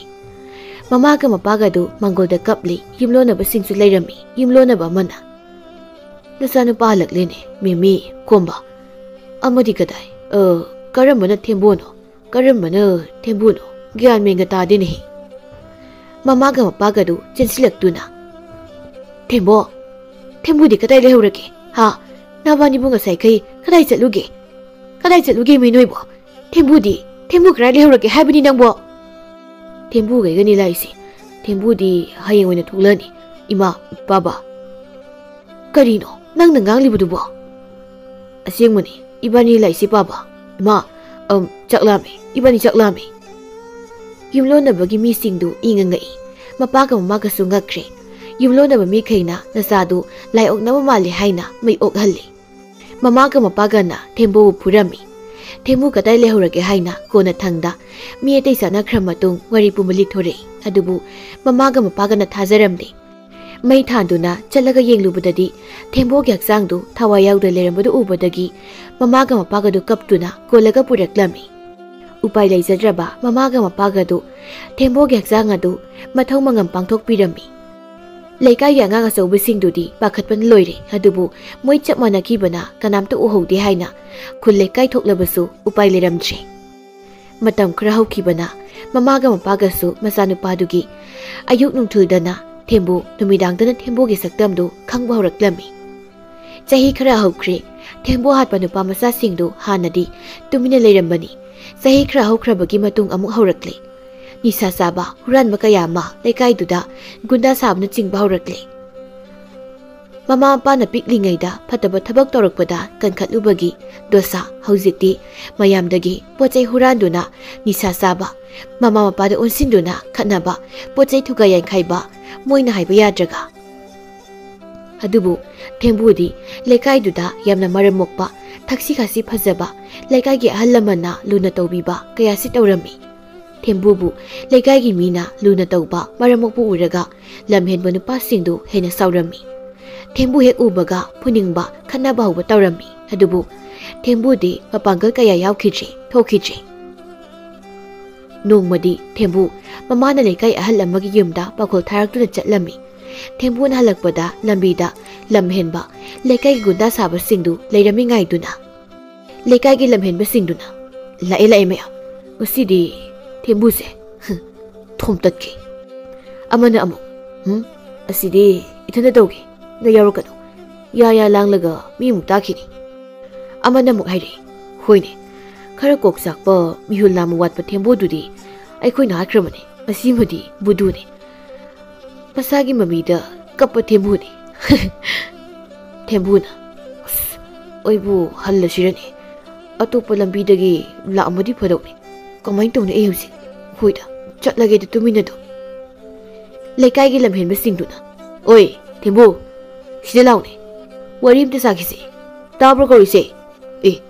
ꯃꯃꯥꯒ ꯃꯄꯥꯒꯗꯨ ꯃꯥꯡꯒꯣꯜꯗ ꯀꯞꯂꯤ, ꯌꯨꯝꯂꯣꯟꯅꯕꯁꯤꯡꯁꯨ ꯂꯩꯔꯝꯃꯤ꯫ ꯌꯨꯝꯂꯣꯟꯅꯕ ꯑꯃꯅ, "ꯅꯆꯥꯅꯨꯄꯥ ꯍꯜꯂꯛꯂꯦꯅꯦ, ꯃꯦꯃꯤ, ꯈꯣꯝꯕ꯫ ꯑꯃꯗꯤ ꯀꯗꯥꯏ? ꯑ, ꯀꯔꯝꯕꯅ ꯊꯦꯝꯕꯣꯅꯣ? ꯀꯔꯝꯕꯅ ꯊꯦꯝꯕꯨꯅꯣ? ꯒ꯭ꯌꯥꯟ ꯃꯦꯟꯒ ꯇꯥꯗꯦꯅꯦꯍꯦ꯫" ꯃꯃꯥꯒ ꯃꯄꯥꯒꯗꯨ ꯆꯦꯟꯁꯤꯜꯂꯛꯇꯨꯅ, "ꯊꯦꯝꯕꯣ, ꯊꯦꯝꯕꯨꯗꯤ ꯀꯗꯥꯏ ꯂꯩꯍꯧꯔꯒꯦ? ꯍꯥ? ꯅꯕꯥꯅꯤꯕꯨ ꯉꯁꯥꯏꯈꯩ ꯀꯗꯥꯏ ꯆꯠꯂꯨꯒꯦ? ꯀꯗꯥꯏ ꯆꯠꯂꯨꯒꯦ ꯃꯤ ꯅꯣꯏꯕꯣ? ꯊꯦꯝꯕꯨꯗꯤ, ꯊꯦꯝꯕꯨ ꯀꯗꯥꯏ ꯂꯩꯍꯧꯔꯒꯦ ꯍꯥꯏꯕꯅꯤ ꯅꯪꯕꯣ?" "ꯊꯦꯝꯕꯨꯒ ꯑꯩꯒꯅꯤ ꯂꯥꯛꯏꯁꯦ꯫ ꯊꯦꯝꯕꯨꯗꯤ ꯍꯌꯦꯡ ꯑꯣꯏꯅ ꯊꯣꯛꯂꯛꯑꯅꯤ, ꯏꯃꯥ, ꯄꯥꯕ꯫" "ꯀꯔꯤꯅꯣ ꯅꯪꯅ ꯉꯥꯡꯂꯤꯕꯗꯨꯕꯣ?" "ꯑꯁꯦꯡꯕꯅꯤ, ꯏꯕꯥꯅꯤ ꯂꯥꯛꯏꯁꯦ, ꯄꯥꯕ꯫ ꯏꯃꯥ, ꯑꯝ, ꯆꯥꯛ ꯂꯥꯝꯃꯦ, ꯏꯕꯥꯅꯤ ꯆꯥꯛ ꯂꯥꯝꯃꯦ꯫" ꯌꯨꯝꯂꯣꯟꯅꯕꯒꯤ ꯃꯤꯁꯤꯡꯗꯨ ꯏꯉꯉꯛꯏ꯫ ꯃꯄꯥꯒ ꯃꯃꯥꯒꯁꯨ ꯉꯛꯈ꯭ꯔꯦ꯫ ꯌꯨꯝꯂꯣꯟꯅꯕ ꯃꯤꯈꯩꯅ ꯅꯆꯥꯗꯨ ꯂꯥꯏ ꯑꯣꯛꯅꯕ ꯃꯥꯜꯂꯦ ꯍꯥꯏꯅ ꯃꯩ ꯑꯣꯛꯍꯜꯂꯤ꯫ ꯃꯃꯥꯒ ꯃꯄꯥꯒꯅ ꯊꯦꯝꯕꯨꯕꯨ ꯐꯨꯔꯝꯃꯤ꯫ ꯊꯦꯝꯕꯨ ꯀꯗꯥꯏ ꯂꯩꯍꯧꯔꯒꯦ ꯍꯥꯏꯅ ꯀꯣꯟꯅꯊꯪꯗ ꯃꯤ ꯑꯇꯩ ꯆꯠꯅꯈ꯭ꯔ ꯃꯇꯨꯡ ꯋꯥꯔꯤ ꯄꯨꯝꯕ ꯂꯤꯊꯣꯔꯛꯏ꯫ ꯑꯗꯨꯕꯨ ꯃꯃꯥꯒ ꯃꯄꯥꯒꯅ ꯊꯥꯖꯔꯝꯗꯦ꯫ ꯃꯩ ꯊꯥꯟꯗꯨꯅ ꯆꯠꯂꯒ ꯌꯦꯡꯂꯨꯕꯗꯗꯤ ꯊꯦꯝꯕꯣꯒꯤ ꯍꯛꯆꯥꯡꯗꯨ ꯊꯋꯥꯏ ꯌꯥꯎꯗ ꯂꯩꯔꯝꯕꯗꯨ ꯎꯕꯗꯒꯤ ꯃꯃꯥꯒ ꯃꯄꯥꯒꯗꯨ ꯀꯞꯇꯨꯅ ꯀꯣꯜꯂꯒ ꯄꯨꯔꯛꯂꯝꯃꯤ꯫ ꯎꯄꯥꯏ ꯂꯩꯖꯗ꯭ꯔꯕ ꯃꯃꯥꯒ ꯃꯄꯥꯒꯗꯨ ꯊꯦꯝꯕꯣꯒꯤ ꯍꯛꯆꯥꯡ ꯑꯗꯨ ꯃꯊꯧ ꯃꯉꯝ ꯄꯥꯡꯊꯣꯛꯄꯤꯔꯝꯃꯤ꯫ ꯂꯩꯀꯥꯏꯒꯤ ꯑꯉꯥꯡ ꯑꯆꯧꯕꯁꯤꯡꯗꯨꯗꯤ ꯄꯥꯈꯠꯄꯅ ꯂꯣꯏꯔꯦ, ꯑꯗꯨꯕꯨ ꯃꯣꯏ ꯆꯞ ꯃꯥꯟꯅꯈꯤꯕꯅ ꯀꯅꯥꯝꯇ ꯎꯍꯧꯗꯦ ꯍꯥꯏꯅ ꯈꯨꯜ ꯂꯩꯀꯥꯏ ꯊꯣꯛꯂꯕꯁꯨ ꯎꯄꯥꯏ ꯂꯩꯔꯝꯗ꯭ꯔꯦ꯫ ꯃꯇꯝ ꯈꯔ ꯍꯧꯈꯤꯕꯅ ꯃꯃꯥꯒ ꯃꯄꯥꯒꯁꯨ ꯃꯆꯥꯅꯨꯄꯥꯗꯨꯒꯤ ꯑꯌꯨꯛ ꯅꯨꯡꯊꯤꯜꯗꯅ ꯊꯦꯝꯕꯨ, ꯅꯨꯃꯤꯗꯥꯡꯗꯅ ꯊꯦꯝꯕꯨꯒꯤ ꯁꯛꯇꯝꯗꯨ ꯈꯪꯕ ꯍꯧꯔꯛꯂꯝꯃꯤ꯫ ꯆꯍꯤ ꯈꯔ ꯍꯧꯈ꯭ꯔꯦ꯫ ꯊꯦꯝꯕꯨ ꯍꯥꯠꯄ ꯅꯨꯄꯥ ꯃꯆꯥꯁꯤꯡꯗꯨ ꯍꯥꯟꯅꯗꯤ ꯇꯨꯃꯤꯟꯅ ꯂꯩꯔꯝꯕꯅꯤ꯫ ꯆꯍꯤ ꯈꯔ ꯍꯧꯈ꯭ꯔꯕꯒꯤ ꯃꯇꯨꯡ ꯑꯃꯨꯛ ꯍꯧꯔꯛꯂꯦ꯫ ꯅꯤꯁꯥ ꯆꯥꯕ, ꯍꯨꯔꯥꯟꯕ ꯀꯌꯥ ꯑꯃ ꯂꯩꯀꯥꯏꯗꯨꯗ ꯒꯨꯟꯗꯥ ꯁꯥꯕꯅꯆꯤꯡꯕ ꯍꯧꯔꯛꯂꯦ꯫ ꯃꯃꯥ ꯃꯄꯥꯅ ꯄꯤꯛꯂꯤꯉꯩꯗ ꯐꯠꯇꯕ ꯊꯕꯛ ꯇꯧꯔꯛꯄꯗ ꯀꯟꯈꯠꯂꯨꯕꯒꯤ ꯗꯣꯁꯥ꯫ ꯍꯧꯖꯤꯛꯇꯤ ꯃꯌꯥꯝꯗꯒꯤ ꯄꯣꯠ ꯆꯩ ꯍꯨꯔꯥꯟꯗꯨꯅ ꯅꯤꯁꯥ ꯆꯥꯕ, ꯃꯃꯥ ꯃꯄꯥꯗ ꯑꯣꯟꯁꯤꯟꯗꯨꯅ ꯈꯠꯅꯕ, ꯄꯣꯠ ꯆꯩ ꯊꯨꯒꯥꯏ ꯌꯥꯏꯈꯥꯏꯕ, ꯃꯣꯏꯅ ꯍꯥꯏꯕ ꯌꯥꯗ꯭ꯔꯒ꯫ ꯑꯗꯨꯕꯨ ꯊꯦꯝꯕꯨꯗꯤ ꯂꯩꯀꯥꯏꯗꯨꯗ ꯌꯥꯝꯅ ꯃꯔꯝ ꯃꯣꯛꯄ, ꯊꯛꯁꯤ ꯈꯥꯁꯤ ꯐꯖꯕ, ꯂꯩꯀꯥꯏꯒꯤ ꯑꯍꯜ ꯂꯃꯟꯅ ꯂꯨꯅ ꯇꯧꯕꯤꯕ ꯀꯌꯥꯁꯤ ꯇꯧꯔꯝꯃꯤ꯫ ꯊꯦꯝꯕꯨꯕꯨ ꯂꯩꯀꯥꯏꯒꯤ ꯃꯤꯅ ꯂꯨꯅ ꯇꯧꯕ, ꯃꯔꯝ ꯃꯣꯛꯄ ꯎꯔꯒ ꯂꯝꯍꯦꯟꯕ ꯅꯨꯄꯥꯁꯤꯡꯗꯨ ꯍꯦꯟꯅ ꯁꯥꯎꯔꯝꯃꯤ꯫ ꯊꯦꯝꯕꯨ ꯍꯦꯛ ꯎꯕꯒ ꯐꯨꯅꯤꯡꯕ, ꯈꯠꯅꯕ ꯍꯧꯕ ꯇꯧꯔꯝꯃꯤ꯫ ꯑꯗꯨꯕꯨ ꯊꯦꯝꯕꯨꯗꯤ ꯃꯄꯥꯡꯒꯜ ꯀꯌꯥ ꯌꯥꯎꯈꯤꯗ꯭ꯔꯦ, ꯊꯣꯛꯈꯤꯗ꯭ꯔꯦ꯫ ꯅꯣꯡꯃꯗꯤ ꯊꯦꯝꯕꯨ ꯃꯃꯥꯅ ꯂꯩꯀꯥꯏ ꯑꯍꯜ ꯑꯃꯒꯤ ꯌꯨꯝꯗ ꯄꯥꯈꯣꯜ ꯊꯥꯔꯛꯇꯨꯅ ꯆꯠꯂꯝꯃꯤ꯫ ꯊꯦꯝꯕꯨꯅ ꯍꯜꯂꯛꯄꯗ ꯂꯝꯕꯤꯗ ꯂꯝ ꯍꯦꯟꯕ ꯂꯩꯀꯥꯏꯒꯤ ꯒꯨꯟꯗꯥ ꯁꯥꯕꯁꯤꯡꯗꯨ ꯂꯩꯔꯝꯃꯤ ꯉꯥꯏꯗꯨꯅ꯫ ꯂꯩꯀꯥꯏꯒꯤ ꯂꯝꯍꯦꯟꯕꯁꯤꯡꯗꯨꯅ, "ꯂꯥꯛꯑꯦ, ꯂꯥꯛꯑꯦ ꯃꯌꯥꯝ, ꯉꯁꯤꯗꯤ ꯊꯦꯝꯕꯨꯁꯦ ꯊꯣꯝꯇꯠꯀꯦ"꯫ ꯑꯃꯅ ꯑꯃꯨꯛ, "ꯎꯝ, ꯑꯁꯤꯗꯤ ꯏꯊꯟꯗ ꯇꯧꯒꯦ, ꯅꯣꯏ ꯌꯥꯎꯔꯛꯀꯅꯨ, ꯌꯥ ꯌꯥ ꯂꯥꯡꯂꯒ ꯃꯤ ꯑꯃꯨꯛ ꯇꯥꯈꯤꯅꯤ"꯫ ꯑꯃꯅ ꯑꯃꯨꯛ ꯍꯥꯏꯔꯛꯏ, "ꯍꯣꯏꯅꯦ, ꯈꯔ ꯀꯣꯛ ꯆꯥꯛꯄ, ꯃꯤꯍꯨꯜ ꯂꯥꯝꯕ ꯋꯥꯠꯄ ꯊꯦꯝꯕꯨꯗꯨꯗꯤ ꯑꯩꯈꯣꯏꯅ ꯍꯥꯠꯈ꯭ꯔꯕꯅꯦ, ꯃꯁꯤꯃꯗꯤ ꯕꯨꯗꯨꯅꯦ"꯫ ꯃꯁꯥꯒꯤ ꯃꯃꯤꯗ ꯀꯞꯄ ꯊꯦꯝꯕꯨꯅꯤ꯫ ꯊꯦꯝꯕꯨꯅ, "ꯑꯁ, ꯑꯩꯕꯨ ꯍꯜꯂꯁꯤꯔꯅꯦ? ꯑꯇꯣꯞꯄ ꯂꯝꯕꯤꯗꯒꯤ ꯂꯥꯛꯑꯝꯃꯗꯤ ꯐꯗꯧꯅꯤ꯫ ꯀꯃꯥꯏꯅ ꯇꯧꯅꯤ ꯑꯩ ꯍꯧꯖꯤꯛ? ꯍꯣꯏꯗ, ꯆꯠꯂꯒꯦꯗ ꯇꯨꯃꯤꯟꯅ ꯑꯗꯨꯝ"꯫ ꯂꯩꯀꯥꯏꯒꯤ ꯂꯝꯍꯦꯟꯕꯁꯤꯡꯗꯨꯅ, "ꯑꯣꯏ, ꯊꯦꯝꯕꯨ, ꯁꯤꯗ ꯂꯥꯎꯅꯦ꯫ ꯋꯥꯔꯤ ꯑꯝꯇ ꯁꯥꯈꯤꯁꯦ꯫ ꯇꯥꯕ꯭ꯔꯣ ꯀꯧꯔꯤꯁꯦ? ꯑꯦ,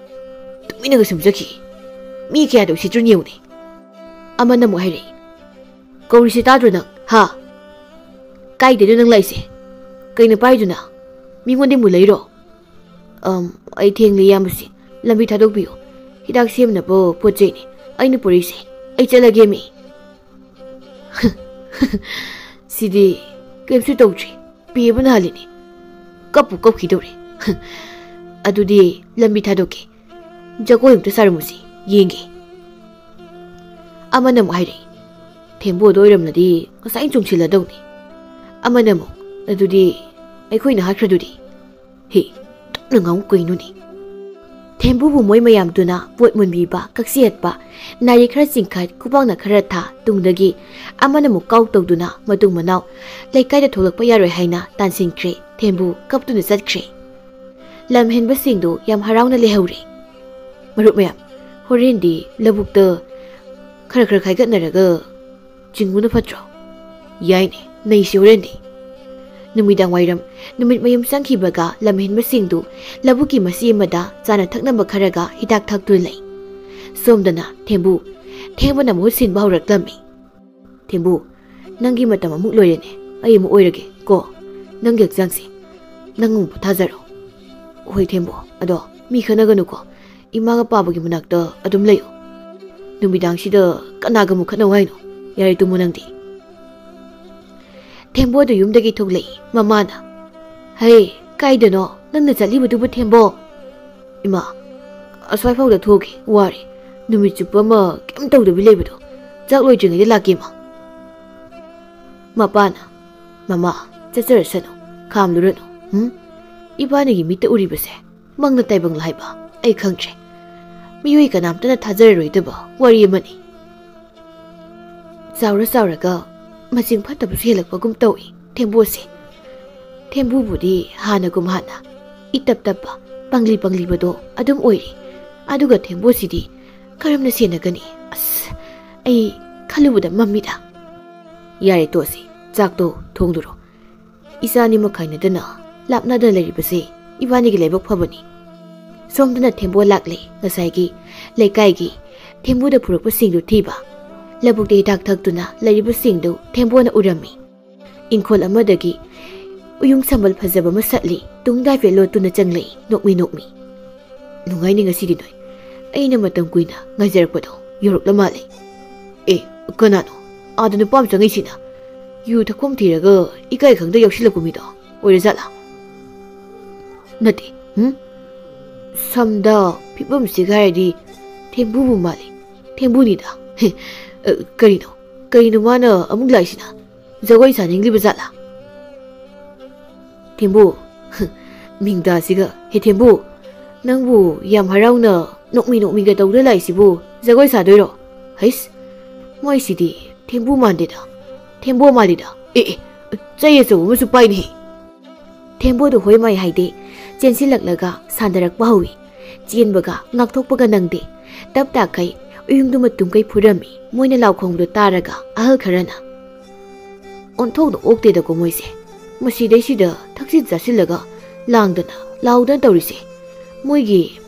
ꯇꯨꯃꯤꯟꯅꯒ ꯁꯨꯝ ꯆꯠꯈꯤ꯫ ꯃꯤ ꯀꯌꯥꯗ ꯎꯁꯤꯠꯇ꯭ꯔꯤꯅꯣ ꯌꯦꯡꯉꯨꯅꯦ"꯫ ꯑꯃꯅ ꯑꯃꯨꯛ ꯍꯥꯏꯔꯛꯏ, "ꯀꯧꯔꯤꯁꯦ ꯇꯥꯗ꯭ꯔꯣ ꯅꯪ? ꯍꯥ? ꯀꯥꯏꯗꯩꯅꯣ ꯅꯪ ꯂꯥꯛꯏꯁꯦ? ꯀꯩꯅꯣ ꯄꯥꯏꯗꯨꯅ? ꯃꯤꯉꯣꯟꯗꯩ ꯃꯨꯜꯂꯛꯏꯔꯣ?" "ꯑꯝ, ꯑꯩ ꯊꯦꯡꯂꯦ ꯏꯌꯥꯝꯕꯁꯤ꯫ ꯂꯝꯕꯤ ꯊꯥꯗꯣꯛꯄꯤꯌꯨ꯫ ꯍꯤꯗꯥꯛ ꯁꯦꯝꯅꯕ ꯄꯣꯠ ꯆꯩꯅꯤ ꯑꯩꯅ ꯄꯨꯔꯛꯏꯁꯦ꯫ ꯑꯩ ꯆꯠꯂꯒꯦ ꯃꯤ"꯫ "ꯁꯤꯗꯤ ꯀꯩꯝꯁꯨ ꯇꯧꯗ꯭ꯔꯤ꯫ ꯄꯦꯕꯅ ꯍꯥꯜꯂꯤꯅꯤ꯫ ꯀꯞꯄꯨ ꯀꯞꯈꯤꯗꯧꯔꯦ꯫ ꯑꯗꯨꯗꯤ ꯂꯝꯕꯤ ꯊꯥꯗꯣꯛꯀꯦ꯫ ꯖꯒꯣꯏ ꯑꯝꯇ ꯁꯥꯔꯝꯃꯨꯁꯤ, ꯌꯦꯡꯒꯦ"꯫ ꯑꯃꯅ ꯑꯃꯨꯛ ꯍꯥꯏꯔꯛꯏ, "ꯊꯦꯝꯕꯨꯗ ꯑꯣꯏꯔꯝꯂꯗꯤ ꯉꯁꯥꯏ ꯆꯣꯡꯁꯤꯜꯂꯗꯧꯅꯤ"꯫ ꯑꯃꯅ ꯑꯃꯨꯛ, "ꯑꯗꯨꯗꯤ ꯑꯩꯈꯣꯏꯅ ꯍꯥꯠꯈ꯭ꯔꯗꯨꯗꯤ"꯫ ꯍꯦ, ꯇꯞꯅ ꯉꯥꯡꯉꯨ ꯀꯩꯅꯣꯅꯦ꯫ ꯊꯦꯝꯕꯨꯕꯨ ꯃꯣꯏ ꯃꯌꯥꯝꯗꯨꯅ ꯄꯣꯠ ꯃꯨꯟꯕꯤꯕ, ꯀꯛꯁꯤ ꯍꯠꯄ, ꯅꯥꯔꯤ ꯈꯔ ꯆꯤꯡꯈꯠ, ꯈꯨꯕꯥꯛꯅ ꯈꯔ ꯊꯥ, ꯇꯨꯡꯗꯒꯤ ꯑꯃꯅ ꯑꯃꯨꯛ ꯀꯥꯎ ꯇꯧꯗꯨꯅ ꯃꯇꯨꯡ ꯃꯅꯥꯎ ꯂꯩꯀꯥꯏꯗ ꯊꯣꯛꯂꯛꯄ ꯌꯥꯔꯣꯏ ꯍꯥꯏꯅ ꯇꯥꯟꯁꯤꯟꯈ꯭ꯔꯦ꯫ ꯊꯦꯝꯕꯨ ꯀꯞꯇꯨꯅ ꯆꯠꯈ꯭ꯔꯦ꯫ ꯂꯝꯍꯦꯟꯕꯁꯤꯡꯗꯨ ꯌꯥꯝ ꯍꯔꯥꯎꯅ ꯂꯩꯍꯧꯔꯦ꯫ ꯃꯔꯨꯞ ꯃꯌꯥꯝ, ꯍꯣꯔꯦꯟꯗꯤ ꯂꯧꯕꯨꯛꯇ ꯈꯔ ꯈꯔ ꯈꯥꯏꯒꯠꯅꯔꯒ ꯆꯤꯡꯉꯨꯅ ꯐꯠꯇ꯭ꯔꯣ? ꯌꯥꯏꯅꯦ, ꯅꯩꯁꯦ ꯍꯣꯔꯦꯟꯗꯤ꯫ ꯅꯨꯃꯤꯗꯥꯡ ꯋꯥꯏꯔꯝ ꯅꯨꯃꯤꯠ ꯃꯌꯨꯝ ꯆꯪꯈꯤꯕꯒ ꯂꯝꯍꯦꯟꯕꯁꯤꯡꯗꯨ ꯂꯧꯕꯨꯛꯀꯤ ꯃꯆꯤ ꯑꯃꯗ ꯆꯥꯅ ꯊꯛꯅꯕ ꯈꯔꯒ ꯍꯤꯗꯥꯛ ꯊꯛꯇꯨꯅ ꯂꯩ꯫ ꯁꯣꯝꯗꯅ ꯊꯦꯝꯕꯨ ꯊꯦꯡꯕꯅ ꯃꯍꯨꯠ ꯁꯤꯟꯕ ꯍꯧꯔꯛꯂꯝꯃꯤ꯫ "ꯊꯦꯝꯕꯨ, ꯅꯪꯒꯤ ꯃꯇꯝ ꯑꯃꯨꯛ ꯂꯣꯏꯔꯦꯅꯦ꯫ ꯑꯩ ꯑꯃꯨꯛ ꯑꯣꯏꯔꯒꯦ ꯀꯣ꯫ ꯅꯪꯒꯤ ꯍꯛꯆꯥꯡꯁꯦ ꯅꯪ ꯑꯃꯨꯛ ꯄꯣꯊꯥꯖꯔꯣ"꯫ "ꯍꯣꯏ ꯊꯦꯝꯕꯨ, ꯑꯗꯣ ꯃꯤ ꯈꯠꯅꯒꯅꯨꯀꯣ꯫ ꯏꯃꯥꯒ ꯄꯥꯕꯒꯤ ꯃꯅꯥꯛꯇ ꯑꯗꯨꯝ ꯂꯩꯌꯨ꯫ ꯅꯨꯃꯤꯗꯥꯡꯁꯤꯗ ꯀꯅꯥꯒ ꯑꯃꯨꯛ ꯈꯠꯅꯧ ꯍꯥꯏꯅꯣ? ꯌꯥꯔꯦ, ꯇꯨꯝꯃꯨ ꯅꯪꯗꯤ꯫ ꯊꯦꯝꯕꯣꯗꯨ ꯌꯨꯝꯗꯒꯤ ꯊꯣꯛꯂꯛꯏ꯫ ꯃꯃꯥꯅ, "ꯍꯩ, ꯀꯥꯏꯗꯅꯣ ꯅꯪꯅ ꯆꯠꯂꯤꯕꯗꯨꯕꯨ, ꯊꯦꯝꯕꯣ?" "ꯏꯃꯥ, ꯑꯁ꯭ꯋꯥꯏꯐꯥꯎꯗ ꯊꯣꯛꯎꯒꯦ, ꯋꯥꯔꯦ꯫ ꯅꯨꯃꯤꯠ ꯆꯨꯞꯄ ꯑꯃ ꯀꯩꯝ ꯇꯧꯗꯕꯤ ꯂꯩꯕꯗꯣ꯫ ꯆꯥꯛ ꯂꯣꯏꯗ꯭ꯔꯤꯉꯩꯗ ꯂꯥꯛꯀꯦ, ꯏꯃꯥ꯫" ꯃꯄꯥꯅ, "ꯃꯃꯥ, ꯆꯠꯆꯔꯁꯅꯨ, ꯈꯥꯝꯂꯨꯔꯅꯨ꯫ ꯎꯝ? ꯏꯕꯥꯅꯤꯒꯤ ꯃꯤꯠꯇ ꯎꯔꯤꯕꯁꯦ ꯃꯪꯅ ꯇꯥꯏꯕꯪꯂ ꯍꯥꯏꯕ ꯑꯩ ꯈꯪꯗ꯭ꯔꯦ꯫ ꯃꯤꯑꯣꯏ ꯀꯅꯥꯝꯇꯅ ꯊꯥꯖꯔꯔꯣꯏꯗꯕ ꯋꯥꯔꯤ ꯑꯃꯅꯤ꯫" ꯆꯥꯎꯔ ꯆꯥꯎꯔꯒ ꯃꯆꯤꯡ ꯐꯠꯇꯕꯁꯨ ꯍꯦꯜꯂꯛꯄꯒꯨꯝ ꯇꯧꯏ ꯊꯦꯝꯕꯨꯁꯦ꯫ ꯊꯦꯝꯕꯨꯕꯨꯗꯤ ꯍꯥꯟꯅꯒꯨꯝ ꯍꯥꯟꯅ ꯏ ꯇꯞ ꯇꯞꯄ, ꯄꯪꯂꯤ ꯄꯪꯂꯤꯕꯗꯣ ꯑꯗꯨꯝ ꯑꯣꯏꯔꯤ꯫ ꯑꯗꯨꯒ ꯊꯦꯝꯕꯨꯁꯤꯗꯤ ꯀꯔꯝꯅ ꯁꯦꯟꯅꯒꯅꯤ? ꯑꯁ, ꯑꯩ ꯈꯜꯂꯨꯕꯗ ꯃꯝꯃꯤꯗ꯫ "ꯌꯥꯔꯦ, ꯇꯣꯛꯑꯁꯤ꯫ ꯆꯥꯛꯇꯣ ꯊꯣꯡꯂꯨꯔꯣ꯫ ꯏꯆꯥ ꯑꯅꯤꯃꯛ ꯈꯥꯏꯅꯗꯅ ꯂꯥꯞꯅꯗꯅ ꯂꯩꯔꯤꯕꯁꯦ ꯏꯕꯥꯅꯤꯒꯤ ꯂꯥꯏꯕꯛ ꯐꯕꯅꯤ꯫" ꯁꯣꯝꯗꯅ ꯊꯦꯝꯕꯣ ꯂꯥꯛꯂꯦ꯫ ꯉꯁꯥꯏꯒꯤ ꯂꯩꯀꯥꯏꯒꯤ ꯊꯦꯝꯕꯨꯗ ꯄꯨꯔꯛꯄꯁꯤꯡꯗꯨ ꯊꯤꯕ꯫ ꯂꯧꯕꯨꯛꯇ ꯍꯤꯗꯥꯛ ꯊꯛꯇꯨꯅ ꯂꯩꯔꯤꯕꯁꯤꯡꯗꯨ ꯊꯦꯝꯕꯣꯅ ꯎꯔꯝꯃꯤ꯫ ꯏꯪꯈꯣꯜ ꯑꯃꯗꯒꯤ ꯎꯌꯨꯡ ꯁꯝꯕꯜ ꯐꯖꯕ ꯑꯃ ꯁꯠꯂꯤ꯫ ꯇꯨꯡꯗ ꯍꯥꯏꯐꯦꯠ ꯂꯣꯠꯇꯨꯅ ꯆꯪꯂꯛꯏ, ꯅꯣꯛꯃꯤ ꯅꯣꯛꯃꯤ꯫ "ꯅꯨꯡꯉꯥꯏꯅꯤ ꯉꯁꯤꯗꯤ ꯅꯣꯏ꯫ ꯑꯩꯅ ꯃꯇꯝ ꯀꯨꯏꯅ ꯉꯥꯏꯖꯔꯛꯄꯗꯣ ꯌꯧꯔꯛꯂ ꯃꯥꯜꯂꯦ꯫ ꯑꯦ, ꯀꯅꯥꯅꯣ ꯑꯥꯗ ꯅꯨꯄꯥ ꯑꯃ ꯆꯪꯉꯛꯏꯁꯤꯅ? ꯌꯨ ꯊꯛꯐꯝ ꯊꯤꯔꯒ ꯏꯀꯥꯏ ꯈꯪꯗ ꯌꯥꯎꯁꯤꯜꯂꯛꯄ ꯃꯤꯗꯣ ꯑꯣꯏꯔꯖꯥꯠꯂꯥ?" "ꯅꯠꯇꯦ꯫ ꯎꯝ? ꯁꯝꯗ ꯐꯤꯕꯝꯁꯤꯒ ꯍꯥꯏꯔꯗꯤ ꯊꯦꯝꯕꯨꯕꯨ ꯃꯥꯜꯂꯤ꯫ ꯊꯦꯝꯕꯨꯅꯤꯗ꯫ ꯍꯦ, ꯑ, ꯀꯔꯤꯅꯣ? ꯀꯔꯤꯅꯣ ꯃꯥꯅ ꯑꯃꯨꯛ ꯂꯥꯛꯏꯁꯤꯅ? ꯖꯒꯣꯏ ꯁꯥꯅꯤꯡꯂꯤꯕ ꯖꯥꯠꯂꯥ?" "ꯊꯦꯝꯕꯨ, ꯃꯤꯡꯗꯥꯁꯤꯒ꯫ ꯍꯦ ꯊꯦꯝꯕꯨ, ꯅꯪꯕꯨ ꯌꯥꯝ ꯍꯔꯥꯎꯅ ꯅꯣꯛꯃꯤ ꯅꯣꯛꯃꯤꯒ ꯇꯧꯗꯨꯅ ꯂꯥꯛꯏꯁꯤꯕꯨ ꯖꯒꯣꯏ ꯁꯥꯗꯣꯏꯔꯣ? ꯍꯩꯁ, ꯃꯣꯏꯁꯤꯗꯤ ꯊꯦꯝꯕꯨ ꯃꯥꯟꯗꯦꯗ, ꯊꯦꯝꯕꯣ ꯃꯥꯜꯂꯤꯗ꯫ ꯑꯦ, ꯑꯦ, ꯆꯩ ꯑꯆꯧꯕ ꯑꯃꯁꯨ ꯄꯥꯏꯅꯦꯍꯦ꯫" ꯊꯦꯝꯕꯣꯗꯨ ꯍꯣꯏ ꯃꯥꯏ ꯍꯥꯏꯗꯦ, ꯆꯦꯟꯁꯤꯜꯂꯛꯂꯒ ꯁꯥꯟꯅꯔꯛꯄ ꯍꯧꯏ꯫ ꯆꯦꯟꯕꯒ ꯉꯥꯛꯊꯣꯛꯄꯒ ꯅꯪꯗꯦ꯫ ꯇꯞ ꯇꯥꯈꯩ ꯎꯌꯨꯡꯗꯨ ꯃꯇꯨꯝꯈꯩ ꯐꯨꯔꯝꯃꯤ꯫ ꯃꯣꯏꯅ ꯂꯥꯎ ꯈꯣꯡꯕꯗꯨ ꯇꯥꯔꯒ ꯑꯍꯜ ꯈꯔꯅ, "ꯑꯣꯟꯊꯣꯛꯅ ꯑꯣꯛꯇꯦꯗꯀꯣ ꯃꯣꯏꯁꯦ꯫ ꯃꯁꯤꯗꯩꯁꯤꯗ ꯊꯛꯆꯤꯟ ꯆꯥꯁꯤꯜꯂꯒ ꯂꯥꯡꯗꯅ ꯂꯥꯎꯗꯅ ꯇꯧꯔꯤꯁꯦ꯫ ꯃꯣꯏꯒꯤ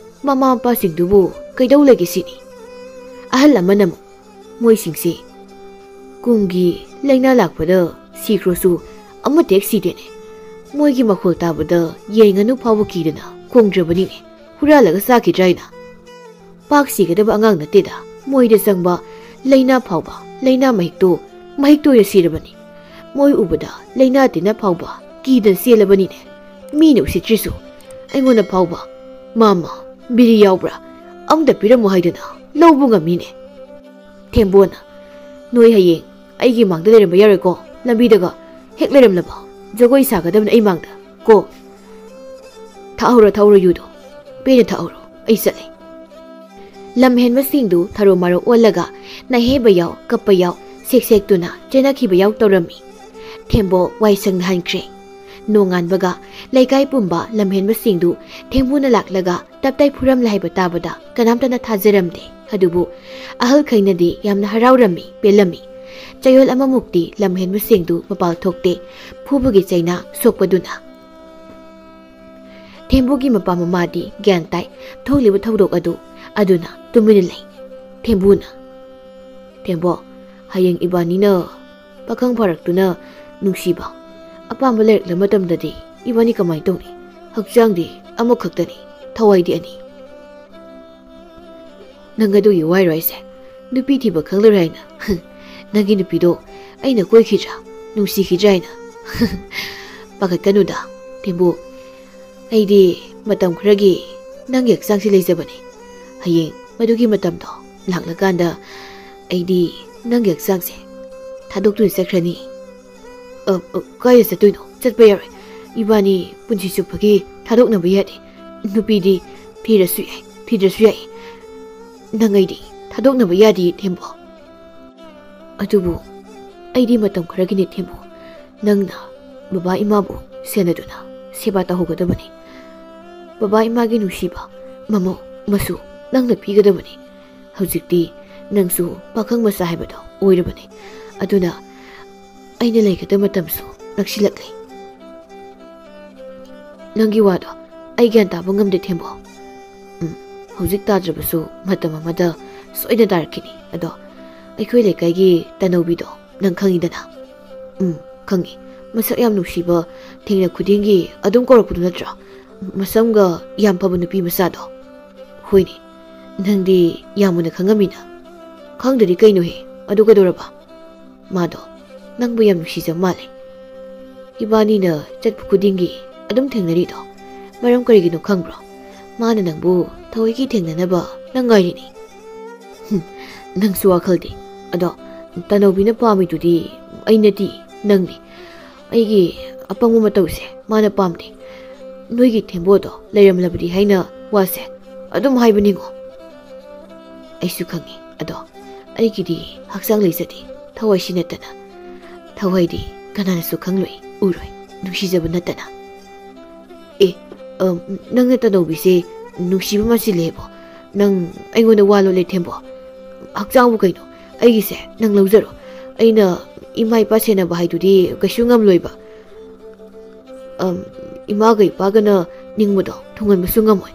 ꯃꯃꯥ ꯃꯄꯥꯁꯤꯡꯗꯨꯕꯨ ꯀꯩꯗꯧ ꯂꯩꯒꯦ ꯁꯤꯅꯤ꯫" ꯑꯍꯜ ꯑꯃꯅ ꯑꯃꯨꯛ, "ꯃꯣꯏꯁꯤꯡꯁꯤ ꯀꯨꯝꯒꯤ ꯂꯥꯏꯅꯥ ꯂꯥꯛꯄꯗ ꯁꯤꯈ꯭ꯔꯁꯨ ꯑꯃꯠꯇ ꯍꯦꯛ ꯁꯤꯗꯦꯅꯦ꯫ ꯃꯣꯏꯒꯤ ꯃꯈꯣꯜ ꯇꯥꯕꯗ ꯌꯦꯟ ꯉꯥꯅꯨ ꯐꯥꯎꯕ ꯀꯤꯗꯅ ꯈꯣꯡꯗ꯭ꯔꯕꯅꯤꯅꯦ꯫ ꯍꯨꯔꯥꯜꯂꯒ ꯆꯥꯈꯤꯗ꯭ꯔꯥ ꯍꯥꯏꯅ? ꯄꯥꯛ ꯁꯤꯒꯗꯕ ꯑꯉꯥꯡ ꯅꯠꯇꯦꯗ꯫ ꯃꯣꯏꯗ ꯆꯪꯕ ꯂꯥꯏꯅꯥ ꯐꯥꯎꯕ, ꯂꯥꯏꯅꯥ ꯃꯍꯤꯛꯇꯣ, ꯃꯍꯤꯛꯇꯣ ꯑꯣꯏꯅ ꯁꯤꯔꯕꯅꯤ꯫ ꯃꯣꯏ ꯎꯕꯗ ꯂꯥꯏꯅꯥ ꯇꯤꯟꯅ ꯐꯥꯎꯕ ꯀꯤꯗꯅ ꯆꯦꯜꯂꯕꯅꯤꯅꯦ꯫ ꯃꯤꯅ ꯎꯁꯤꯠꯇ꯭ꯔꯤꯁꯨ ꯑꯩꯉꯣꯟꯗ ꯐꯥꯎꯕ, "ꯃꯥꯃ, ꯕꯤꯔꯤ ꯌꯥꯎꯕ꯭ꯔꯥ? ꯑꯝꯇ ꯄꯤꯔꯝꯃꯨ" ꯍꯥꯏꯗꯅ ꯂꯧꯕ ꯉꯝꯃꯤꯅꯦ꯫ ꯊꯦꯝꯕꯣꯅ, "ꯅꯣꯏ ꯍꯌꯦꯡ ꯑꯩꯒꯤ ꯃꯥꯡꯗ ꯂꯩꯔꯝꯕ ꯌꯥꯔꯣꯏꯀꯣ, ꯂꯝꯕꯤꯗꯒ ꯍꯦꯛ ꯂꯩꯔꯝꯂꯕ ꯖꯒꯣꯏ ꯁꯥꯒꯗꯕꯅꯤ ꯑꯩ ꯃꯥꯡꯗ ꯀꯣ꯫ ꯊꯛꯍꯧꯔꯣ, ꯊꯛꯍꯧꯔꯣ ꯌꯨꯗꯣ, ꯄꯦꯟꯅ ꯊꯛꯍꯧꯔꯣ, ꯑꯩ ꯆꯠꯂꯦ"꯫ ꯂꯝꯍꯦꯟꯕꯁꯤꯡꯗꯨ ꯊꯔꯣ ꯃꯥꯔꯣ ꯑꯣꯜꯂꯒ ꯅꯥꯍꯦꯕ ꯌꯥꯎ, ꯀꯞꯄ ꯌꯥꯎ, ꯁꯦꯛ ꯁꯦꯛꯇꯨꯅ ꯆꯦꯟꯅꯈꯤꯕ ꯌꯥꯎ ꯇꯧꯔꯝꯃꯤ꯫ ꯊꯦꯝꯕꯣ ꯋꯥꯏ ꯁꯪꯅ ꯍꯟꯈ꯭ꯔꯦ꯫ ꯅꯣꯡꯉꯥꯟꯕꯒ ꯂꯩꯀꯥꯏ ꯄꯨꯝꯕ ꯂꯝꯍꯦꯟꯕꯁꯤꯡꯗꯨ ꯊꯦꯝꯕꯨꯅ ꯂꯥꯛꯂꯒ ꯇꯞꯇꯥꯏ ꯐꯨꯔꯝꯂꯦ ꯍꯥꯏꯕ ꯇꯥꯕꯗ ꯀꯅꯥꯝꯇꯅ ꯊꯥꯖꯔꯝꯗꯦ꯫ ꯑꯗꯨꯕꯨ ꯑꯍꯜꯈꯩꯅꯗꯤ ꯌꯥꯝꯅ ꯍꯔꯥꯎꯔꯝꯃꯤ, ꯄꯦꯜꯂꯝꯃꯤ꯫ ꯆꯌꯣꯜ ꯑꯃꯃꯨꯛꯇꯤ ꯂꯝꯍꯦꯟꯕꯁꯤꯡꯗꯨ ꯃꯄꯥꯜ ꯊꯣꯛꯇꯦ, ꯐꯨꯕꯒꯤ ꯆꯩꯅꯥ ꯁꯣꯛꯄꯗꯨꯅ꯫ ꯊꯦꯝꯕꯨꯒꯤ ꯃꯄꯥ ꯃꯃꯥꯗꯤ ꯒ꯭ꯌꯥꯟ ꯇꯥꯏ ꯊꯣꯛꯂꯤꯕ ꯊꯧꯗꯣꯛ ꯑꯗꯨ, ꯑꯗꯨꯅ ꯇꯨꯃꯤꯟꯅ ꯂꯩ꯫ ꯊꯦꯝꯕꯨꯅ, "ꯊꯦꯝꯕꯣ, ꯍꯌꯦꯡ ꯏꯕꯥꯅꯤꯅ ꯄꯥꯈꯪ ꯐꯥꯔꯛꯇꯨꯅ ꯅꯨꯡꯁꯤꯕ ꯑꯄꯥꯝꯕ ꯂꯩꯔꯛꯂ ꯃꯇꯝꯗꯗꯤ ꯏꯕꯥꯅꯤ ꯀꯃꯥꯏꯅ ꯇꯧꯅꯤ? ꯍꯛꯆꯥꯡꯗꯤ ꯑꯃꯈꯛꯇꯅꯤ, ꯊꯋꯥꯏꯗꯤ ꯑꯅꯤ"꯫ "ꯅꯪ ꯑꯗꯨꯒꯤ ꯋꯥꯏꯔꯣ ꯑꯩꯁꯦ? ꯅꯨꯄꯤ ꯊꯤꯕ ꯈꯪꯂꯔꯣꯏ ꯍꯥꯏꯅ? ꯅꯪꯒꯤ ꯅꯨꯄꯤꯗꯣ ꯑꯩꯅ ꯀꯣꯏꯈꯤꯗ꯭ꯔꯥ, ꯅꯨꯡꯁꯤꯈꯤꯗ꯭ꯔꯥ ꯍꯥꯏꯅ? ꯄꯥꯈꯠꯀꯅꯨꯗ, ꯊꯦꯝꯕꯨ꯫ ꯑꯩꯗꯤ ꯃꯇꯝ ꯈꯔꯒꯤ ꯅꯪꯒꯤ ꯍꯛꯆꯥꯡꯁꯤ ꯂꯩꯖꯕꯅꯤ꯫ ꯍꯌꯦꯡ ꯃꯗꯨꯒꯤ ꯃꯇꯝꯗꯣ ꯂꯥꯛꯂꯀꯥꯟꯗ ꯑꯩꯗꯤ ꯅꯪꯒꯤ ꯍꯛꯆꯥꯡꯁꯦ ꯊꯥꯗꯣꯛꯇꯨꯅ ꯆꯠꯈ꯭ꯔꯅꯤ"꯫ "ꯑ, ꯑ, ꯀꯥꯏꯗ ꯆꯠꯇꯣꯏꯅꯣ? ꯆꯠꯄ ꯌꯥꯔꯣꯏ꯫ ꯏꯕꯥꯅꯤ ꯄꯨꯟꯁꯤ ꯆꯨꯞꯄꯒꯤ ꯊꯥꯗꯣꯛꯅꯕ ꯌꯥꯗꯦ꯫ ꯅꯨꯄꯤꯗꯤ ꯊꯤꯔꯁꯨ ꯌꯥꯏ, ꯊꯤꯗ꯭ꯔꯁꯨ ꯌꯥꯏ꯫ ꯅꯪ ꯑꯩꯗꯤ ꯊꯥꯗꯣꯛꯅꯕ ꯌꯥꯗꯦ, ꯊꯦꯝꯕꯣ"꯫ "ꯑꯗꯨꯕꯨ ꯑꯩꯗꯤ ꯃꯇꯝ ꯈꯔꯒꯤꯅꯦ, ꯊꯦꯝꯕꯣ꯫ ꯅꯪꯅ ꯕꯕꯥ ꯏꯃꯥꯕꯨ ꯁꯦꯟꯅꯗꯨꯅ ꯁꯦꯕꯥ ꯇꯧꯍꯧꯒꯗꯕꯅꯤ꯫ ꯕꯕꯥ ꯏꯃꯥꯒꯤ ꯅꯨꯡꯁꯤꯕ, ꯃꯃꯧ, ꯃꯁꯨ ꯅꯪꯅ ꯄꯤꯒꯗꯕꯅꯤ꯫ ꯍꯧꯖꯤꯛꯇꯤ ꯅꯪꯁꯨ ꯄꯥꯈꯪ ꯃꯆꯥ ꯍꯥꯏꯕꯗꯣ ꯑꯣꯏꯔꯕꯅꯤ꯫ ꯑꯗꯨꯅ ꯑꯩꯅ ꯂꯩꯒꯗꯕ ꯃꯇꯝꯁꯨ ꯅꯛꯁꯤꯜꯂꯛꯂꯦ"꯫ "ꯅꯪꯒꯤ ꯋꯥꯗꯣ ꯑꯩ ꯒ꯭ꯌꯥꯟ ꯇꯥꯕ ꯉꯝꯗꯦ, ꯊꯦꯝꯕꯣ꯫ ꯎꯝ, ꯍꯧꯖꯤꯛ ꯇꯥꯗ꯭ꯔꯕꯁꯨ ꯃꯇꯝ ꯑꯃꯗ ꯁꯣꯏꯗꯅ ꯇꯥꯔꯛꯈꯤꯅꯤ꯫ ꯑꯗꯣ ꯑꯩꯈꯣꯏ ꯂꯩꯀꯥꯏꯒꯤ ꯇꯅꯧꯕꯤꯗꯣ ꯅꯪ ꯈꯪꯉꯤꯗꯅ?" "ꯎꯝ, ꯈꯪꯉꯤ꯫ ꯃꯁꯛ ꯌꯥꯝ ꯅꯨꯡꯁꯤꯕ, ꯊꯦꯡꯅ ꯈꯨꯗꯤꯡꯒꯤ ꯑꯗꯨꯝ ꯀꯧꯔꯛꯄꯗꯨ ꯅꯠꯇ꯭ꯔꯣ?" ꯃꯁꯝꯒ ꯌꯥꯝ ꯐꯕ ꯅꯨꯄꯤ ꯃꯆꯥꯗꯣ? ꯍꯣꯏꯅꯦ, ꯅꯪꯗꯤ ꯌꯥꯝ ꯃꯨꯟꯅ ꯈꯪꯉꯝꯃꯤꯅ꯫ ꯈꯪꯗ꯭ꯔꯗꯤ ꯀꯩꯅꯣꯍꯦ? ꯑꯗꯨ ꯀꯩꯗꯧꯔꯕ? ꯃꯥꯗꯣ ꯅꯪꯕꯨ ꯌꯥꯝ ꯅꯨꯡꯁꯤꯖꯕ ꯃꯥꯜꯂꯦ꯫ ꯏꯕꯥꯅꯤꯅ ꯆꯠꯄ ꯈꯨꯗꯤꯡꯒꯤ ꯑꯗꯨꯝ ꯊꯦꯡꯅꯔꯤꯗꯣ ꯃꯔꯝ ꯀꯔꯤꯒꯤꯅꯣ ꯈꯪꯕ꯭ꯔꯣ? ꯃꯥꯅ ꯅꯪꯕꯨ ꯊꯑꯣꯏꯒꯤ ꯊꯦꯡꯅꯅꯕ ꯅꯪ ꯉꯥꯏꯔꯤꯅꯤ꯫ ꯍꯨꯝ, ꯅꯪꯁꯨ ꯋꯥꯈꯜꯗꯤ꯫ ꯑꯗꯣ ꯇꯅꯧꯕꯤꯅ ꯄꯥꯝꯃꯤꯗꯨꯗꯤ ꯑꯩ ꯅꯠꯇꯦ, ꯅꯪꯅꯤ꯫ ꯑꯩꯒꯤ ꯑꯄꯪꯕ ꯃꯇꯧꯁꯦ ꯃꯥꯅ ꯄꯥꯝꯗꯦ꯫ ꯅꯣꯏꯒꯤ ꯊꯦꯝꯕꯣꯗꯣ ꯂꯩꯔꯝꯂꯕꯗꯤ ꯍꯥꯏꯅ ꯋꯥꯁꯦ ꯑꯗꯨꯝ ꯍꯥꯏꯕꯅꯤꯉꯣ꯫ ꯑꯩꯁꯨ ꯈꯪꯉꯤ, ꯑꯗꯣ ꯑꯩꯒꯤꯗꯤ ꯍꯛꯆꯥꯡ ꯂꯩꯖꯗꯦ, ꯊꯋꯥꯏꯁꯤ ꯅꯠꯇꯅ꯫ ꯊꯋꯥꯏꯗꯤ ꯀꯅꯥꯅꯁꯨ ꯈꯪꯂꯣꯏ, ꯎꯔꯣꯏ, ꯅꯨꯡꯁꯤꯖꯕ ꯅꯠꯇꯅ꯫ ꯑꯦ, ꯑꯝ, ꯅꯪꯅ ꯇꯅꯧꯕꯤꯁꯦ ꯅꯨꯡꯁꯤꯕ ꯃꯥꯟꯁꯤꯜꯂꯦꯕꯣ? ꯅꯪ ꯑꯩꯉꯣꯟꯗ ꯋꯥ ꯂꯣꯠꯂꯦ, ꯊꯦꯝꯕꯣ꯫ ꯍꯛꯆꯥꯡꯕꯨ ꯀꯩꯅꯣ? ꯑꯩꯒꯤꯁꯦ ꯅꯪ ꯂꯧꯖꯔꯣ꯫ ꯑꯩꯅ ꯏꯃꯥ ꯏꯄꯥ ꯁꯦꯟꯅꯕ ꯍꯥꯏꯗꯨꯗꯤ ꯀꯩꯁꯨ ꯉꯝꯂꯣꯏꯕ꯫ ꯑꯝ, ꯏꯃꯥꯒ ꯏꯄꯥꯒꯅ ꯅꯤꯡꯕꯗꯣ ꯊꯨꯡꯍꯟꯕꯁꯨ ꯉꯝꯃꯣꯏ꯫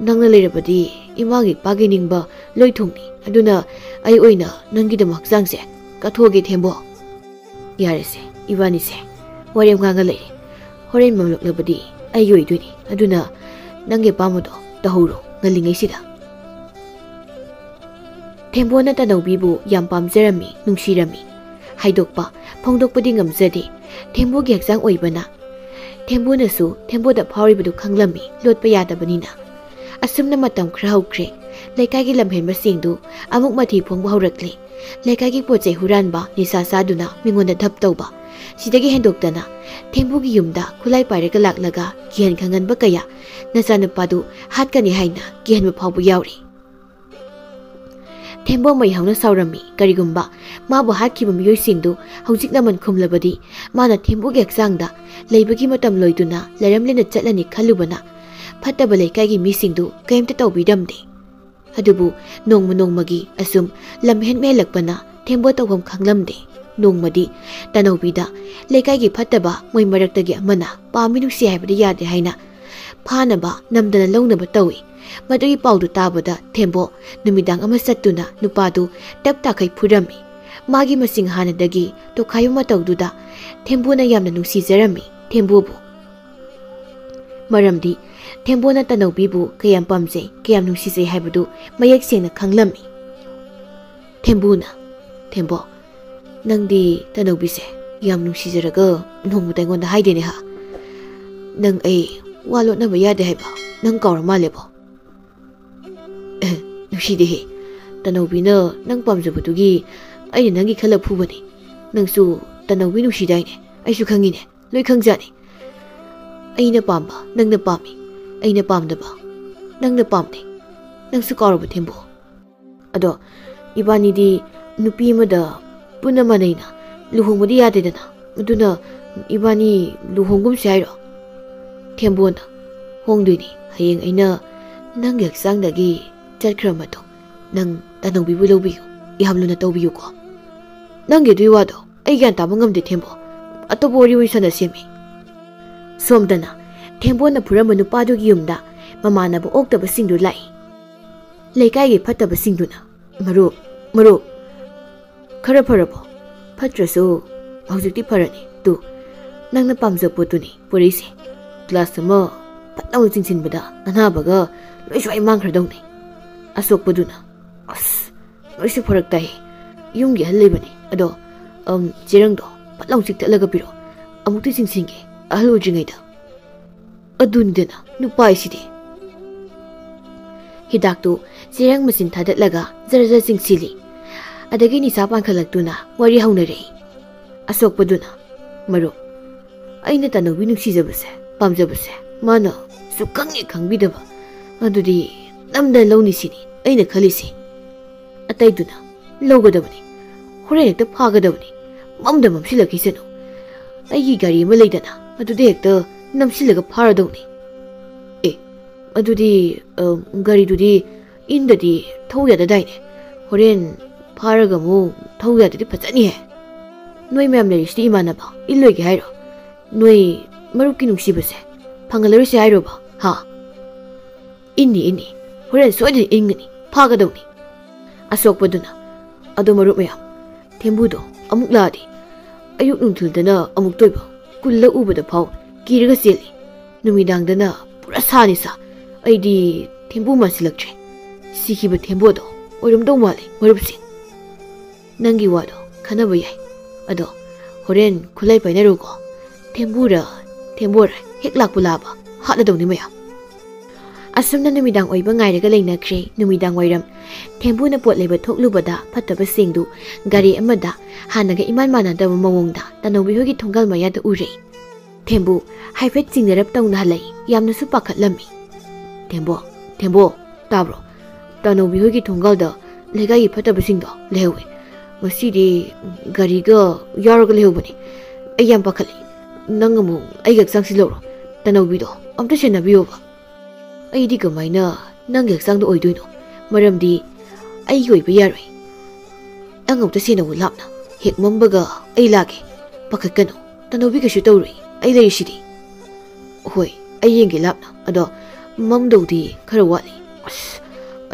ꯅꯪꯅ ꯂꯩꯔꯕꯗꯤ ꯏꯃꯥꯒ ꯏꯄꯥꯒꯤ ꯅꯤꯡꯕ ꯂꯣꯏ ꯊꯨꯡꯅꯤ꯫ ꯑꯗꯨꯅ ꯑꯩ ꯑꯣꯏꯅ ꯅꯪꯒꯤꯗꯃꯛ ꯍꯛꯆꯥꯡꯁꯦ ꯀꯠꯊꯣꯛꯑꯒꯦ, ꯊꯦꯝꯕꯣ꯫ ꯌꯥꯔꯦꯁꯦ, ꯏꯕꯥꯅꯤꯁꯦ ꯋꯥꯔꯦꯝ ꯉꯥꯡꯉ ꯂꯩꯔꯦ꯫ ꯍꯣꯔꯦꯟ ꯃꯝꯂꯛꯂꯕꯗꯤ ꯑꯩꯒꯤ ꯑꯣꯏꯗꯣꯏꯅꯤ꯫ ꯑꯗꯨꯅ ꯅꯪꯒꯤ ꯑꯄꯥꯝꯕꯗꯣ ꯇꯧꯍꯧꯔꯣ ꯉꯜꯂꯤꯉꯩꯁꯤꯗ꯫ ꯊꯦꯝꯕꯣꯅ ꯇꯅꯧꯕꯤꯕꯨ ꯌꯥꯝ ꯄꯥꯝꯖꯔꯝꯃꯤ, ꯅꯨꯡꯁꯤꯔꯝꯃꯤ꯫ ꯍꯥꯏꯗꯣꯛꯄ, ꯐꯣꯡꯗꯣꯛꯄꯗꯤ ꯉꯝꯖꯗꯦ꯫ ꯊꯦꯝꯕꯣꯒꯤ ꯍꯛꯆꯥꯡ ꯑꯣꯏꯕꯅ꯫ ꯊꯦꯝꯕꯣꯅꯁꯨ ꯊꯦꯝꯕꯣꯗ ꯐꯥꯎꯔꯤꯕꯗꯨ ꯈꯪꯂꯝꯃꯤ, ꯂꯣꯠꯄ ꯌꯥꯗꯕꯅꯤꯅ꯫ ꯑꯁꯨꯝꯅ ꯃꯇꯝ ꯈꯔ ꯍꯧꯈ꯭ꯔꯦ꯫ ꯂꯩꯀꯥꯏꯒꯤ ꯂꯝꯍꯦꯟꯕꯁꯤꯡꯗꯨ ꯑꯃꯨꯛ ꯃꯊꯤ ꯐꯣꯡꯕ ꯍꯧꯔꯛꯂꯦ꯫ ꯂꯩꯀꯥꯏꯒꯤ ꯄꯣꯠ ꯆꯩ ꯍꯨꯔꯥꯟꯕ, ꯅꯤꯁꯥ ꯆꯥꯗꯨꯅ ꯃꯤꯉꯣꯟꯗ ꯙꯞ ꯇꯧꯕ꯫ ꯁꯤꯗꯒꯤ ꯍꯦꯟꯗꯣꯛꯇꯅ ꯊꯦꯝꯕꯨꯒꯤ ꯌꯨꯝꯗ ꯈꯨꯠꯂꯥꯏ ꯄꯥꯏꯔꯒ ꯂꯥꯛꯂꯒ ꯀꯤꯍꯟ ꯈꯪꯍꯟꯕ ꯀꯌꯥ꯫ ꯅꯆꯥꯅꯨꯄꯥꯗꯨ ꯍꯥꯠꯀꯅꯤ ꯍꯥꯏꯅ ꯀꯤꯍꯟꯕ ꯐꯥꯎꯕ ꯌꯥꯎꯔꯤ꯫ ꯊꯦꯝꯕꯣ ꯃꯩ ꯍꯧꯅ ꯁꯥꯎꯔꯝꯃꯤ꯫ ꯀꯔꯤꯒꯨꯝꯕ ꯃꯥꯕꯨ ꯍꯥꯠꯈꯤꯕ ꯃꯤꯑꯣꯏꯁꯤꯡꯗꯨ ꯍꯧꯖꯤꯛ ꯂꯃꯟ ꯈꯨꯝꯂꯕꯗꯤ ꯃꯥꯅ ꯊꯦꯝꯕꯨꯒꯤ ꯍꯛꯆꯥꯡꯗ ꯂꯩꯕꯒꯤ ꯃꯇꯝ ꯂꯣꯏꯗꯨꯅ ꯂꯩꯔꯝꯂꯦꯟꯅ ꯆꯠꯂꯅꯤ ꯈꯜꯂꯨꯕꯅ ꯐꯠꯇꯕ ꯂꯩꯀꯥꯏꯒꯤ ꯃꯤꯁꯤꯡꯗꯨ ꯀꯔꯤꯝꯇ ꯇꯧꯕꯤꯔꯝꯗꯦ꯫ ꯑꯗꯨꯕꯨ ꯅꯣꯡꯃ ꯅꯣꯡꯃꯒꯤ ꯑꯁꯨꯝ ꯂꯝꯍꯦꯟ ꯃꯍꯦꯜꯂꯛꯄꯅ ꯊꯦꯝꯕꯣ ꯇꯧꯐꯝ ꯈꯪꯂꯝꯗꯦ꯫ ꯅꯣꯡꯃꯗꯤ ꯇꯅꯧꯕꯤꯗ ꯂꯩꯀꯥꯏꯒꯤ ꯐꯠꯇꯕ ꯃꯣꯏ ꯃꯔꯛꯇꯒꯤ ꯑꯃꯅ ꯄꯥꯝꯃꯤ ꯅꯨꯡꯁꯤ ꯍꯥꯏꯕꯗꯤ ꯌꯥꯗꯦ ꯍꯥꯏꯅ ꯐꯥꯅꯕ ꯅꯝꯗꯅ ꯂꯧꯅꯕ ꯇꯧꯏ꯫ ꯃꯗꯨꯒꯤ ꯄꯥꯎꯗꯨ ꯇꯥꯕꯗ ꯊꯦꯝꯕꯣ ꯅꯨꯃꯤꯗꯥꯡ ꯑꯃ ꯆꯠꯇꯨꯅ ꯅꯨꯄꯥꯗꯨ ꯇꯞ ꯇꯥꯈꯩ ꯐꯨꯔꯝꯃꯤ꯫ ꯃꯥꯒꯤ ꯃꯁꯤꯡ ꯍꯥꯟꯅꯗꯒꯤ ꯇꯣꯈꯥꯏꯕ ꯃꯇꯧꯗꯨꯗ ꯊꯦꯝꯕꯣꯅ ꯌꯥꯝꯅ ꯅꯨꯡꯁꯤꯖꯔꯝꯃꯤ ꯊꯦꯝꯕꯣꯕꯨ꯫ ꯃꯔꯝꯗꯤ ꯊꯦꯝꯕꯣꯅ ꯇꯅꯧꯕꯤꯕꯨ ꯀꯌꯥꯝ ꯄꯥꯝꯖꯩ, ꯀꯌꯥꯝ ꯅꯨꯡꯁꯤꯖꯩ ꯍꯥꯏꯕꯗꯨ ꯃꯌꯦꯛ ꯁꯦꯡꯅ ꯈꯪꯂꯝꯃꯤ꯫ ꯊꯦꯝꯕꯨꯅ, "ꯊꯦꯝꯕꯣ, ꯅꯪꯗꯤ ꯇꯅꯧꯕꯤꯁꯦ ꯌꯥꯝ ꯅꯨꯡꯁꯤꯖꯔꯒ ꯅꯣꯡꯃꯇ ꯑꯩꯉꯣꯟꯗ ꯍꯥꯏꯗꯦꯅꯦ ꯍꯥ? ꯅꯪ ꯑꯩ ꯋꯥ ꯂꯣꯠꯅꯕ ꯌꯥꯗꯦ ꯍꯥꯏꯕ ꯅꯪ ꯀꯥꯎꯔ ꯃꯥꯜꯂꯦꯕꯣ?" "ꯑꯦ, ꯅꯨꯡꯁꯤꯗꯦꯍꯦ꯫ ꯇꯅꯧꯕꯤꯅ ꯅꯪ ꯄꯥꯝꯖꯕꯗꯨꯒꯤ ꯑꯩꯅ ꯅꯪꯒꯤ ꯈꯜꯂ ꯐꯨꯕꯅꯤ꯫ ꯅꯪꯁꯨ ꯇꯅꯧꯕꯤ ꯅꯨꯡꯁꯤꯗꯥꯏꯅꯦ? ꯑꯩꯁꯨ ꯈꯪꯉꯤꯅꯦ, ꯂꯣꯏ ꯈꯪꯖꯥꯠꯅꯤ꯫ ꯑꯩꯅ ꯄꯥꯝꯕ ꯅꯪꯅ ꯄꯥꯝꯃꯤ, ꯑꯩꯅ ꯄꯥꯝꯗꯕ ꯅꯪꯅ ꯄꯥꯝꯗꯦ꯫ ꯅꯪꯁꯨ ꯀꯥꯎꯔꯕ, ꯊꯦꯝꯕꯨ? ꯑꯗꯣ ꯏꯕꯥꯅꯤꯗꯤ ꯅꯨꯄꯤ ꯑꯃꯗ ꯄꯨꯟꯅ ꯃꯥꯟꯅꯩꯅ ꯂꯨꯍꯣꯡꯕꯗꯤ ꯌꯥꯗꯦꯗꯅ, ꯑꯗꯨꯅ ꯏꯕꯥꯅꯤ ꯂꯨꯍꯣꯡꯒꯨꯝꯁꯦ ꯍꯥꯏꯔꯣ?" ꯊꯦꯝꯕꯣꯅ, "ꯍꯣꯡꯗꯣꯏꯅꯤ꯫ ꯍꯌꯦꯡ ꯑꯩꯅ ꯅꯪꯒꯤ ꯍꯛꯆꯥꯡꯗꯒꯤ ꯆꯠꯈ꯭ꯔ ꯃꯇꯨꯡ ꯅꯪ ꯇꯅꯧꯕꯤꯕꯨ ꯂꯧꯕꯤꯌꯨ, ꯌꯥꯝ ꯂꯨꯅ ꯇꯧꯕꯤꯌꯨꯀꯣ꯫ ꯅꯪꯒꯤ ꯑꯗꯨꯒꯤ ꯋꯥꯗꯣ ꯑꯩ ꯒ꯭ꯌꯥꯟ ꯇꯥꯕ ꯉꯝꯗꯦ, ꯊꯦꯝꯕꯣ꯫ ꯑꯇꯣꯞꯄ ꯋꯥꯔꯤ ꯑꯣꯏꯅ ꯁꯥꯟꯅꯁꯦꯃꯤ꯫" ꯁꯣꯝꯗꯅ ꯊꯦꯝꯕꯣꯅ ꯐꯨꯔꯝꯕ ꯅꯨꯄꯥꯗꯨꯒꯤ ꯌꯨꯝꯗ ꯃꯃꯥꯟꯅꯕ ꯑꯣꯛꯇꯕꯁꯤꯡꯗꯨ ꯂꯥꯛꯏ꯫ ꯂꯩꯀꯥꯏꯒꯤ ꯐꯠꯇꯕꯁꯤꯡꯗꯨꯅ, "ꯃꯔꯨꯞ, ꯃꯔꯨꯞ, ꯈꯔ ꯐꯔꯕꯣ? ꯐꯠꯇ꯭ꯔꯁꯨ ꯍꯧꯖꯤꯛꯇꯤ ꯐꯔꯅꯤ꯫ ꯇꯨ, ꯅꯪꯅ ꯄꯥꯝꯖꯕ ꯄꯣꯠꯇꯨꯅꯤ ꯄꯨꯔꯛꯏꯁꯦ꯫ ꯒ꯭ꯂꯥꯁ ꯑꯃ ꯐꯠ ꯂꯥꯎꯅ ꯆꯤꯡꯁꯤꯟꯕꯗ ꯅꯅꯥꯕꯒ ꯂꯣꯏ ꯁ꯭ꯋꯥꯏ ꯃꯥꯡꯈ꯭ꯔꯗꯧꯅꯤ꯫" ꯑꯁꯣꯛꯄꯗꯨꯅ, "ꯑꯁ, ꯂꯣꯏꯁꯨ ꯐꯔꯛ ꯇꯥꯏ꯫ ꯌꯨꯝꯒꯤ ꯑꯍꯜ ꯂꯩꯕꯅꯤ꯫ ꯑꯗꯣ, ꯑꯝ, ꯆꯦꯔꯪꯗꯣ ꯐꯠ ꯂꯥꯎ ꯆꯤꯛꯊꯠꯂꯒ ꯄꯤꯔꯛꯑꯣ꯫ ꯑꯃꯨꯛꯇꯤ ꯆꯤꯡꯁꯤꯟꯒꯦ, ꯑꯍꯜ ꯎꯗ꯭ꯔꯤꯉꯩꯗ꯫" ꯑꯗꯨꯅꯤꯗꯅ ꯅꯨꯄꯥ ꯍꯥꯏꯁꯤꯗꯤ꯫ ꯍꯤꯗꯥꯛꯇꯨ ꯆꯦꯔꯪ ꯃꯆꯤꯟ ꯊꯥꯗꯠꯂꯒ ꯖꯔ ꯖꯔ ꯆꯤꯡꯁꯤꯜꯂꯤ꯫ ꯑꯗꯒꯤ ꯅꯤꯁꯥ ꯄꯥꯟꯈꯠꯂꯛꯇꯨꯅ ꯋꯥꯔꯤ ꯍꯧꯅꯔꯛꯏ꯫ ꯑꯁꯣꯛꯄꯗꯨꯅ, "ꯃꯔꯨꯞ, ꯑꯩꯅ ꯇꯅꯧꯕꯤ ꯅꯨꯡꯁꯤꯖꯕꯁꯦ, ꯄꯥꯝꯖꯕꯁꯦ ꯃꯥꯅ ꯁꯨꯛꯈꯪ ꯍꯦꯛ ꯈꯪꯕꯤꯗꯕ꯫ ꯑꯗꯨꯗꯤ ꯅꯝꯗꯅ ꯂꯧꯅꯤ ꯁꯤꯅꯤ ꯑꯩꯅ ꯈꯜꯂꯤꯁꯦ꯫" ꯑꯇꯩꯗꯨꯅ, "ꯂꯧꯒꯗꯕꯅꯤ, ꯍꯣꯔꯦꯟ ꯍꯦꯛꯇ ꯐꯥꯒꯗꯕꯅꯤ, ꯃꯝꯗ ꯃꯝꯁꯤꯜꯂꯛꯈꯤꯁꯅꯨ꯫ ꯑꯩꯒꯤ ꯒꯥꯔꯤ ꯑꯃ ꯂꯩꯗꯅ, ꯑꯗꯨꯗ ꯍꯦꯛꯇ ꯅꯝꯁꯤꯜꯂꯒ ꯐꯥꯔꯗꯧꯅꯤ꯫" "ꯑꯦ, ꯑꯗꯨꯗꯤ, ꯑ, ꯒꯥꯔꯤꯗꯨꯗꯤ ꯏꯟꯗꯗꯤ ꯊꯧ ꯌꯥꯗꯗꯥꯏꯅꯦ? ꯍꯣꯔꯦꯟ ꯐꯥꯔꯒ ꯑꯃꯨꯛ ꯊꯧ ꯌꯥꯗꯗꯤ ꯐꯖꯅꯤꯍꯦ꯫ ꯅꯣꯏ ꯃꯌꯥꯝ ꯂꯩꯔꯤꯁꯤꯗꯤ ꯏꯃꯥꯟꯅꯕ, ꯏꯜꯂꯣꯏꯒꯦ ꯍꯥꯏꯔꯣ? ꯅꯣꯏ ꯃꯔꯨꯞꯀꯤ ꯅꯨꯡꯁꯤꯕꯁꯦ ꯐꯪꯍꯜꯂꯔꯣꯏꯁꯦ ꯍꯥꯏꯔꯣꯕ, ꯍꯥ?" "ꯏꯟꯅꯤ, ꯏꯟꯅꯤ, ꯍꯣꯔꯦꯟ ꯁꯣꯏꯗꯅ ꯏꯟꯒꯅꯤ, ꯐꯥꯒꯗꯧꯅꯤ꯫" ꯑꯁꯣꯛꯄꯗꯨꯅ, "ꯑꯗꯣ ꯃꯔꯨꯞ ꯃꯌꯥꯝ, ꯊꯦꯝꯕꯨꯗꯣ ꯑꯃꯨꯛ ꯂꯥꯛꯑꯗꯤ ꯑꯌꯨꯛ ꯅꯨꯡꯊꯤꯜꯗꯅ ꯑꯃꯨꯛꯇ ꯑꯣꯏꯕ ꯀꯨꯜꯂ ꯎꯕꯗ ꯐꯥꯎ ꯀꯤꯔꯒ ꯆꯦꯜꯂꯤ꯫ ꯅꯨꯃꯤꯗꯥꯡꯗꯅ ꯄꯨꯔꯥ ꯁꯥꯅꯤ ꯁꯥ꯫ ꯑꯩꯗꯤ ꯊꯦꯝꯕꯨ ꯃꯥꯟꯁꯤꯜꯂꯛꯇ꯭ꯔꯦ꯫ ꯁꯤꯈꯤꯕ ꯊꯦꯝꯕꯨꯗꯣ ꯑꯣꯏꯔꯝꯗꯧ ꯃꯥꯜꯂꯦ, ꯃꯔꯨꯞꯁꯤꯡ꯫ ꯅꯪꯒꯤ ꯋꯥꯗꯣ ꯈꯟꯅꯕ ꯌꯥꯏ꯫ ꯑꯗꯣ ꯍꯣꯔꯦꯟ ꯈꯨꯠꯂꯥꯏ ꯄꯥꯏꯅꯔꯨꯀꯣ꯫ ꯊꯦꯝꯕꯨꯔ ꯊꯦꯝꯕꯣꯔ ꯍꯦꯛ ꯂꯥꯛꯄꯨ ꯂꯥꯛꯑꯕ ꯍꯥꯠꯂꯗꯧꯅꯤ ꯃꯌꯥꯝ꯫ ꯑꯁꯨꯝꯅ ꯅꯨꯃꯤꯗꯥꯡ ꯑꯣꯏꯕ ꯉꯥꯏꯔꯒ ꯂꯩꯅꯈ꯭ꯔꯦ꯫ ꯅꯨꯃꯤꯗꯥꯡ ꯋꯥꯏꯔꯝ ꯊꯦꯝꯕꯨꯅ ꯄꯣꯠ ꯂꯩꯕ ꯊꯣꯛꯂꯨꯕꯗ ꯐꯠꯇꯕꯁꯤꯡꯗꯨ ꯒꯥꯔꯤ ꯑꯃꯗ ꯍꯥꯟꯅꯒ ꯏꯃꯥꯟ ꯃꯥꯟꯅꯗꯕ ꯃꯑꯣꯡꯗ ꯇꯅꯧꯕꯤ ꯍꯣꯏꯒꯤ ꯊꯣꯡꯒꯥꯜ ꯃꯌꯥꯗ ꯎꯔꯦ꯫ ꯊꯦꯝꯕꯨ ꯍꯥꯏꯐꯦꯠ ꯆꯤꯡꯅꯔꯞ ꯇꯧꯅ ꯍꯜꯂꯛꯏ꯫ ꯌꯥꯝꯅꯁꯨ ꯄꯥꯈꯠꯂꯝꯃꯤ꯫ "ꯊꯦꯝꯕꯣ, ꯊꯦꯝꯕꯣ, ꯇꯥꯕ꯭ꯔꯣ? ꯇꯅꯧꯕꯤ ꯍꯣꯏꯒꯤ ꯊꯣꯡꯒꯥꯜꯗ ꯂꯩꯀꯥꯏꯒꯤ ꯐꯠꯇꯕꯁꯤꯡꯗꯣ ꯂꯩꯍꯧꯋꯦ꯫ ꯉꯁꯤꯗꯤ ꯒꯥꯔꯤꯒ ꯌꯥꯎꯔꯒ ꯂꯩꯍꯧꯕꯅꯦ꯫ ꯑꯩ ꯌꯥꯝ ꯄꯥꯈꯠꯂꯦ꯫ ꯅꯪ ꯑꯃꯨꯛ ꯑꯩꯒ ꯍꯛꯆꯥꯡꯁꯤ ꯂꯧꯔꯣ꯫ ꯇꯅꯧꯕꯤꯗꯣ ꯑꯝꯇ ꯁꯦꯟꯅꯕꯤꯌꯣꯕ꯫" "ꯑꯩꯗꯤ ꯀꯃꯥꯏꯅ ꯅꯪꯒꯤ ꯍꯛꯆꯥꯡꯗ ꯑꯣꯏꯗꯣꯏꯅꯣ? ꯃꯔꯝꯗꯤ ꯑꯩꯒꯤ ꯑꯣꯏꯕ ꯌꯥꯔꯣꯏ꯫ ꯅꯪ ꯑꯃꯨꯛꯇ ꯁꯦꯟꯅꯧ ꯂꯥꯞꯅ꯫ ꯍꯦꯛ ꯃꯝꯕꯒ ꯑꯩ ꯂꯥꯛꯀꯦ꯫ ꯄꯥꯈꯠꯀꯅꯨ꯫ ꯇꯅꯧꯕꯤ ꯀꯩꯁꯨ ꯇꯧꯔꯣꯏ꯫ ꯑꯩ ꯂꯩꯔꯤꯁꯤꯗꯤ꯫" "ꯍꯣꯏ, ꯑꯩ ꯌꯦꯡꯒꯦ ꯂꯥꯞꯅ꯫ ꯑꯗꯣ ꯃꯝꯗꯧꯗꯤ ꯈꯔ ꯋꯥꯠꯂꯤ꯫ ꯑꯁ,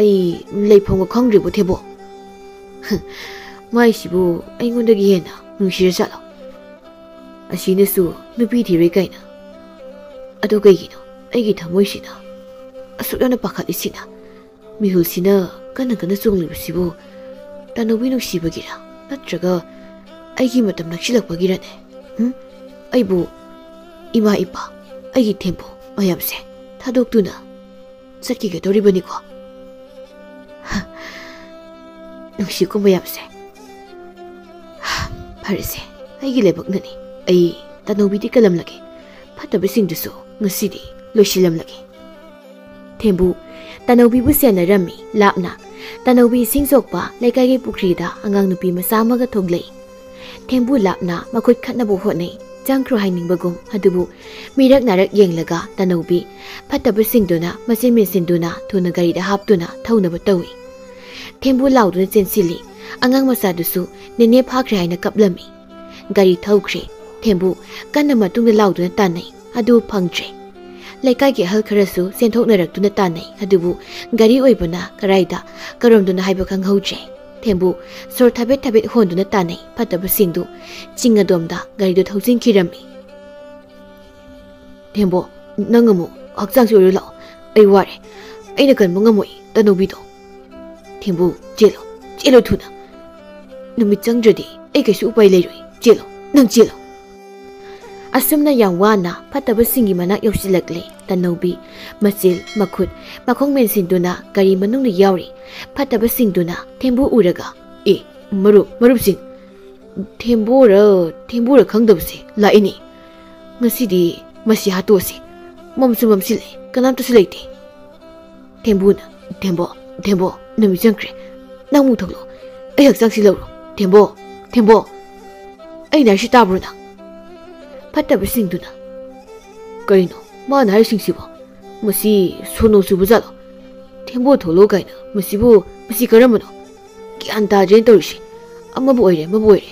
ꯑꯩ ꯂꯩꯐꯝꯒ ꯈꯪꯗ꯭ꯔꯤꯕꯣ ꯊꯦꯕꯣ꯫" ꯃꯥꯏꯁꯤꯕꯨ ꯑꯩꯉꯣꯟꯗꯒꯤ ꯍꯦꯟꯅ ꯅꯨꯡꯁꯤꯔ ꯖꯥꯠꯂꯣ? ꯑꯁꯤꯅꯁꯨ ꯅꯨꯄꯤ ꯊꯤꯔꯣꯏ ꯀꯥꯏꯅ꯫ ꯑꯗꯣ ꯀꯩꯒꯤꯅꯣ ꯑꯩꯒꯤ ꯊꯃꯣꯏꯁꯤꯅ ꯑꯁꯨꯛ ꯌꯥꯝꯅ ꯄꯥꯈꯠꯂꯤꯁꯤꯅ? ꯃꯤꯍꯨꯜꯁꯤꯅ ꯀꯟꯅ ꯀꯟꯅ ꯆꯣꯡꯂꯤꯕꯁꯤꯕꯨ ꯇꯅꯧꯕꯤ ꯅꯨꯡꯁꯤꯕꯒꯤꯔ, ꯅꯠꯇ꯭ꯔꯒ ꯑꯩꯒꯤ ꯃꯇꯝ ꯅꯛꯁꯤꯜꯂꯛꯄꯒꯤꯔꯅꯦ? ꯍꯨꯝ? ꯑꯩꯕꯨ ꯏꯃꯥ ꯏꯄꯥ, ꯑꯩꯒꯤ ꯊꯦꯝꯕꯨ ꯃꯌꯥꯝꯁꯦ ꯊꯥꯗꯣꯛꯇꯨꯅ ꯆꯠꯈꯤꯒꯗꯧꯔꯤꯕꯅꯤꯀꯣ꯫ ꯍ, ꯅꯨꯡꯁꯤꯀꯣ ꯃꯌꯥꯝꯁꯦ꯫ ꯍ, ꯐꯔꯦꯁꯦ, ꯑꯩꯒꯤ ꯂꯥꯏꯕꯛꯅꯅꯤ꯫ ꯑꯩ ꯇꯅꯧꯕꯤꯗꯤ ꯀꯜꯂꯝꯂꯒꯦ, ꯐꯠꯇꯕꯁꯤꯡꯗꯨꯁꯨ ꯉꯁꯤꯗꯤ ꯂꯣꯏꯁꯤꯜꯂꯝꯂꯒꯦ꯫ ꯊꯦꯝꯕꯨ ꯇꯅꯧꯕꯤꯕꯨ ꯁꯦꯟꯅꯔꯝꯃꯤ ꯂꯥꯞꯅ꯫ ꯇꯅꯧꯕꯤ ꯏꯁꯤꯡ ꯁꯣꯛꯄ ꯂꯩꯀꯥꯏꯒꯤ ꯄꯨꯈ꯭ꯔꯤꯗ ꯑꯉꯥꯡ ꯅꯨꯄꯤ ꯃꯆꯥ ꯑꯃꯒ ꯊꯣꯛꯂꯛꯏ꯫ ꯊꯦꯝꯕꯨ ꯂꯥꯞꯅ ꯃꯈꯨꯠ ꯈꯠꯅꯕ ꯍꯣꯠꯅꯩ, ꯆꯪꯈ꯭ꯔꯣ ꯍꯥꯏꯅꯤꯡꯕꯒꯨꯝ, ꯑꯗꯨꯕꯨ ꯃꯤꯔꯛ ꯅꯥꯔꯛ ꯌꯦꯡꯂꯒ ꯇꯅꯧꯕꯤ ꯐꯠꯇꯕꯁꯤꯡꯗꯨꯅ ꯃꯆꯤꯟ ꯃꯦꯟꯁꯤꯟꯗꯨꯅ ꯊꯨꯅ ꯒꯥꯔꯤꯗ ꯍꯥꯞꯇꯨꯅ ꯊꯧꯅꯕ ꯇꯧꯏ꯫ ꯊꯦꯝꯕꯨ ꯂꯥꯎꯗꯨꯅ ꯆꯦꯟꯁꯤꯜꯂꯤ꯫ ꯑꯉꯥꯡ ꯃꯆꯥꯗꯨꯁꯨ "ꯅꯦꯅꯦ ꯐꯥꯈ꯭ꯔꯦ" ꯍꯥꯏꯅ ꯀꯞꯂꯝꯃꯤ꯫ ꯒꯥꯔꯤ ꯊꯧꯈ꯭ꯔꯦ꯫ ꯊꯦꯝꯕꯨ ꯀꯟꯅ ꯃꯇꯨꯡꯗ ꯂꯥꯎꯗꯨꯅ ꯇꯥꯟꯅꯩ, ꯑꯗꯨ ꯐꯪꯗ꯭ꯔꯦ꯫ ꯂꯩꯀꯥꯏꯒꯤ ꯑꯍꯜ ꯈꯔꯁꯨ ꯆꯦꯟꯊꯣꯛꯅꯔꯛꯇꯨꯅ ꯇꯥꯟꯅꯩ, ꯑꯗꯨꯕꯨ ꯒꯥꯔꯤ ꯑꯣꯏꯕꯅ ꯀꯔꯥꯏꯗ, ꯀꯔꯣꯝꯗꯅꯣ ꯍꯥꯏꯕ ꯈꯪꯍꯧꯗ꯭ꯔꯦ꯫ ꯊꯦꯝꯕꯨ ꯁꯣꯔ ꯊꯕꯦꯠ ꯊꯕꯦꯠ ꯍꯣꯟꯗꯨꯅ ꯇꯥꯟꯅꯩ꯫ ꯐꯠꯇꯕꯁꯤꯡꯗꯨ ꯆꯤꯡ ꯑꯗꯣꯝꯗ ꯒꯥꯔꯤꯗꯨ ꯊꯧꯖꯤꯟꯈꯤꯔꯝꯃꯤ꯫ "ꯊꯦꯝꯕꯣ, ꯅꯪ ꯑꯃꯨꯛ ꯍꯛꯆꯥꯡꯁꯦ ꯑꯣꯏꯔꯨ ꯂꯥꯛꯑꯣ꯫ ꯑꯩ ꯋꯥꯔꯦ꯫ ꯑꯩꯅ ꯀꯟꯕ ꯉꯝꯃꯣꯏ ꯇꯅꯧꯕꯤꯗꯣ꯫ ꯊꯦꯝꯕꯨ, ꯆꯦꯜꯂꯣ, ꯆꯦꯜꯂꯣ ꯊꯨꯅ꯫ ꯅꯨꯃꯤꯠ ꯆꯪꯗ꯭ꯔꯗꯤ ꯑꯩ ꯀꯩꯁꯨ ꯎꯄꯥꯏ ꯂꯩꯔꯣꯏ꯫ ꯆꯦꯜꯂꯣ, ꯅꯪ ꯆꯦꯜꯂꯣ꯫ ꯑꯁꯨꯝꯅ ꯌꯥꯝ ꯋꯥꯅ ꯐꯠꯇꯕꯁꯤꯡꯒꯤ ꯃꯅꯥꯛ ꯌꯧꯁꯤꯜꯂꯛꯂꯦ ꯇꯅꯧꯕꯤ꯫ ꯃꯆꯤꯜ, ꯃꯈꯨꯠ, ꯃꯈꯣꯡ ꯃꯦꯟꯁꯤꯟꯗꯨꯅ ꯒꯥꯔꯤ ꯃꯅꯨꯡꯗ ꯌꯥꯎꯔꯤ꯫ ꯐꯠꯇꯕꯁꯤꯡꯗꯨꯅ ꯊꯦꯝꯕꯨ ꯎꯔꯒ, "ꯑꯦ, ꯃꯔꯨꯞ, ꯃꯔꯨꯞꯁꯤꯡ, ꯊꯦꯝꯕꯨꯔ, ꯊꯦꯝꯕꯨꯔ ꯈꯪꯗꯕꯁꯦ ꯂꯥꯛꯏꯅꯦ꯫ ꯉꯁꯤꯗꯤ ꯃꯁꯤ ꯍꯥꯠꯇꯣꯛꯑꯁꯤ꯫ ꯃꯝꯁꯨ ꯃꯝꯁꯤꯜꯂꯦ, ꯀꯅꯥꯝꯇꯁꯨ ꯂꯩꯇꯦ꯫" ꯊꯦꯝꯕꯨꯅ, "ꯊꯦꯝꯕꯣ, ꯊꯦꯝꯕꯣ, ꯅꯨꯃꯤꯠ ꯆꯪꯈ꯭ꯔꯦ꯫ ꯅꯪ ꯑꯃꯨꯛ ꯊꯣꯛꯂꯛꯑꯣ꯫ ꯑꯩ ꯍꯛꯆꯥꯡꯁꯤ ꯂꯧꯔꯣ꯫ ꯊꯦꯝꯕꯣ, ꯊꯦꯝꯕꯣ꯫" "ꯑꯩꯅ ꯍꯥꯏꯁꯤ ꯇꯥꯕ꯭ꯔꯣ ꯅꯪ?" ꯐꯠꯇꯕꯁꯤꯡꯗꯨꯅ, "ꯀꯩꯅꯣ ꯃꯥꯅ ꯍꯥꯏꯔꯤꯁꯤꯡꯁꯤꯕꯣ? ꯃꯁꯤ ꯁꯣꯅꯣ ꯆꯨꯕ ꯖꯥꯠꯂꯣ? ꯊꯦꯝꯕꯣ ꯊꯣꯛꯂꯛꯑꯣ ꯀꯥꯏꯅ ꯃꯁꯤꯕꯨ, ꯃꯁꯤ ꯀꯔꯝꯕꯅꯣ? ꯒ꯭ꯌꯥꯟ ꯇꯥꯗ꯭ꯔꯦꯅ ꯇꯧꯔꯤꯁꯦ꯫ ꯑꯃꯕꯨ ꯑꯣꯏꯔꯦ, ꯑꯃꯕꯨ ꯑꯣꯏꯔꯦ꯫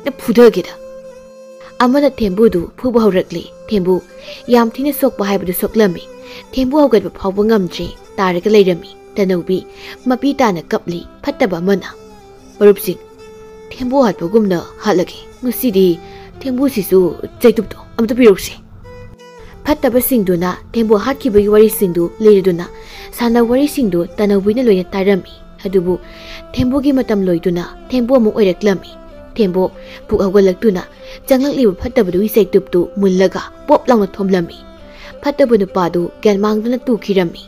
ꯅꯪ ꯐꯨꯊꯒꯦꯗ꯫" ꯑꯃꯅ ꯊꯦꯝꯕꯨꯗꯨ ꯐꯨꯕ ꯍꯧꯔꯛꯂꯤ꯫ ꯊꯦꯝꯕꯨ ꯌꯥꯝ ꯊꯤꯅ ꯁꯣꯛꯄ ꯍꯥꯏꯕꯗꯨ ꯁꯣꯛꯂꯝꯃꯤ꯫ ꯊꯦꯝꯕꯨ ꯍꯧꯒꯠꯄ ꯐꯥꯎꯕ ꯉꯝꯗ꯭ꯔꯦ, ꯇꯥꯔꯒ ꯂꯩꯔꯝꯃꯤ꯫ ꯇꯅꯧꯕꯤ ꯃꯄꯤ ꯇꯥꯅ ꯀꯞꯂꯤ꯫ ꯐꯠꯇꯕ ꯑꯃꯅ, "ꯃꯔꯨꯞꯁꯤꯡ, ꯊꯦꯝꯕꯨ ꯍꯥꯠꯄꯒꯨꯝꯅ ꯍꯥꯠꯂꯒꯦ꯫ ꯉꯁꯤꯗꯤ ꯊꯦꯝꯕꯨꯁꯤꯁꯨ ꯆꯩꯇꯨꯞꯇꯣ ꯑꯃꯇ ꯄꯤꯔꯛꯁꯦ꯫" ꯐꯠꯇꯕꯁꯤꯡꯗꯨꯅ ꯊꯦꯝꯕꯨ ꯍꯥꯠꯈꯤꯕꯒꯤ ꯋꯥꯔꯤꯁꯤꯡꯗꯨ ꯂꯤꯔꯗꯨꯅ ꯁꯥꯟꯅ ꯋꯥꯔꯤꯁꯤꯡꯗꯨ ꯇꯅꯧꯕꯤꯅ ꯂꯣꯏꯅ ꯇꯥꯔꯝꯃꯤ꯫ ꯑꯗꯨꯕꯨ ꯊꯦꯝꯕꯨꯒꯤ ꯃꯇꯝ ꯂꯣꯏꯗꯨꯅ ꯊꯦꯝꯕꯨ ꯑꯃꯨꯛ ꯑꯣꯏꯔꯛꯂꯝꯃꯤ꯫ ꯊꯦꯝꯕꯨ ꯄꯨꯛ ꯍꯧꯒꯠꯂꯛꯇꯨꯅ ꯆꯪꯂꯛꯂꯤꯕ ꯐꯠꯇꯕꯗꯨꯒꯤ ꯆꯩꯇꯨꯞꯇꯨ ꯃꯨꯜꯂꯒ ꯄꯣꯞ ꯂꯥꯎꯅ ꯊꯣꯝꯂꯝꯃꯤ꯫ ꯐꯠꯇꯕ ꯅꯨꯄꯥꯗꯨ ꯒ꯭ꯌꯥꯟ ꯃꯥꯡꯗꯨꯅ ꯇꯨꯈꯤꯔꯝꯃꯤ꯫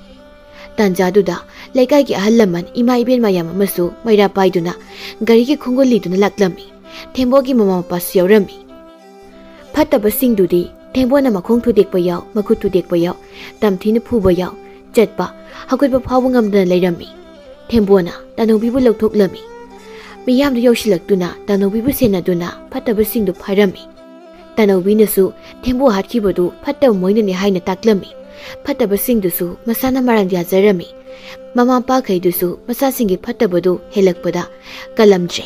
ꯇꯥꯟꯖꯥꯗꯨꯗ ꯂꯩꯀꯥꯏꯒꯤ ꯑꯍꯜ ꯂꯃꯟ, ꯏꯃꯥ ꯏꯕꯦꯟ ꯃꯌꯥꯝ ꯑꯃꯁꯨ ꯃꯩꯔꯥ ꯄꯥꯏꯗꯨꯅ ꯒꯥꯔꯤꯒꯤ ꯈꯣꯡꯒꯨꯜ ꯂꯤꯗꯨꯅ ꯂꯥꯛꯂꯝꯃꯤ꯫ ꯊꯦꯝꯕꯣꯒꯤ ꯃꯃꯥ ꯃꯄꯥꯁꯨ ꯌꯥꯎꯔꯝꯃꯤ꯫ ꯐꯠꯇꯕꯁꯤꯡꯗꯨꯗꯤ ꯊꯦꯝꯕꯣꯅ ꯃꯈꯣꯡ ꯊꯨꯗꯦꯛꯄ ꯌꯥꯎ, ꯃꯈꯨꯠ ꯊꯨꯗꯦꯛꯄ ꯌꯥꯎ, ꯇꯝꯊꯤꯅ ꯐꯨꯕ ꯌꯥꯎ, ꯆꯠꯄ, ꯍꯧꯒꯠꯄ ꯐꯥꯎꯕ ꯉꯝꯗꯅ ꯂꯩꯔꯝꯃꯤ꯫ ꯊꯦꯝꯕꯣꯅ ꯇꯅꯧꯕꯤꯕꯨ ꯂꯧꯊꯣꯛꯂꯝꯃꯤ꯫ ꯃꯤꯌꯥꯝꯗꯨ ꯌꯧꯁꯤꯜꯂꯛꯇꯨꯅ ꯇꯅꯧꯕꯤꯕꯨ ꯁꯦꯟꯅꯗꯨꯅ ꯐꯠꯇꯕꯁꯤꯡꯗꯨ ꯐꯥꯔꯝꯃꯤ꯫ ꯇꯅꯧꯕꯤꯅꯁꯨ ꯊꯦꯝꯕꯨ ꯍꯥꯠꯈꯤꯕꯗꯨ ꯐꯠꯇꯕ ꯃꯣꯏꯅꯅꯤ ꯍꯥꯏꯅ ꯇꯥꯛꯂꯝꯃꯤ꯫ ꯐꯠꯇꯕꯁꯤꯡꯗꯨꯁꯨ ꯃꯁꯥꯅ ꯃꯔꯥꯟ ꯌꯥꯖꯔꯝꯃꯤ꯫ ꯃꯃꯥ ꯃꯄꯥꯈꯩꯗꯨꯁꯨ ꯃꯆꯥꯁꯤꯡꯒꯤ ꯐꯠꯇꯕꯗꯨ ꯍꯦꯜꯂꯛꯄꯗ ꯀꯜꯂꯝꯗ꯭ꯔꯦ꯫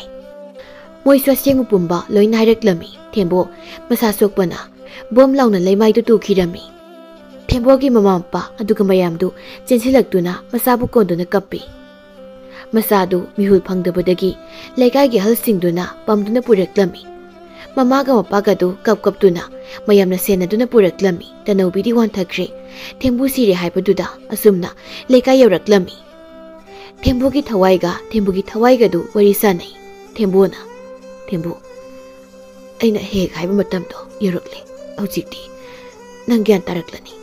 ꯃꯣꯏꯁꯨ ꯑꯁꯦꯡꯕ ꯄꯨꯝꯕ ꯂꯣꯏꯅ ꯍꯥꯏꯔꯛꯂꯝꯃꯤ꯫ ꯊꯦꯝꯕꯣ ꯃꯁꯥ ꯁꯣꯛꯄꯅ ꯕꯣꯝ ꯂꯥꯎꯅ ꯂꯩꯃꯥꯏꯗꯨ ꯇꯨꯈꯤꯔꯝꯃꯤ꯫ ꯊꯦꯝꯕꯣꯒꯤ ꯃꯃꯥ ꯃꯄꯥ ꯑꯗꯨꯒ ꯃꯌꯥꯝꯗꯨ ꯆꯦꯟꯁꯤꯜꯂꯛꯇꯨꯅ ꯃꯆꯥꯕꯨ ꯀꯣꯟꯗꯨꯅ ꯀꯞꯄꯤ꯫ ꯃꯆꯥꯗꯨ ꯃꯤꯍꯨꯜ ꯐꯪꯗꯕꯗꯒꯤ ꯂꯩꯀꯥꯏꯒꯤ ꯑꯍꯜꯁꯤꯡꯗꯨꯅ ꯄꯝꯗꯨꯅ ꯄꯨꯔꯛꯂꯝꯃꯤ꯫ ꯃꯃꯥꯒ ꯃꯄꯥꯒꯗꯨ ꯀꯞ ꯀꯞꯇꯨꯅ ꯃꯌꯥꯝꯅ ꯁꯦꯟꯅꯗꯨꯅ ꯄꯨꯔꯛꯂꯝꯃꯤ꯫ ꯇꯅꯧꯕꯤꯗꯤ ꯋꯥꯟꯊꯈ꯭ꯔꯦ꯫ ꯊꯦꯝꯕꯨ ꯁꯤꯔꯦ ꯍꯥꯏꯕꯗꯨꯗ ꯑꯁꯨꯝꯅ ꯂꯩꯀꯥꯏ ꯌꯧꯔꯛꯂꯝꯃꯤ꯫ ꯊꯦꯝꯕꯨꯒꯤ ꯊꯋꯥꯏꯒ ꯊꯦꯝꯕꯨꯒꯤ ꯊꯋꯥꯏꯒꯗꯨ ꯋꯥꯔꯤ ꯁꯥꯟꯅꯩ꯫ ꯊꯦꯝꯕꯨꯅ, "ꯊꯦꯝꯕꯨ, ꯑꯩꯅ ꯍꯦꯛ ꯍꯥꯏꯕ ꯃꯇꯝꯗꯣ ꯌꯧꯔꯛꯂꯦ꯫ ꯍꯧꯖꯤꯛꯇꯤ ꯅꯪ ꯒ꯭ꯌꯥꯟ ꯇꯥꯔꯛꯂꯅꯤ꯫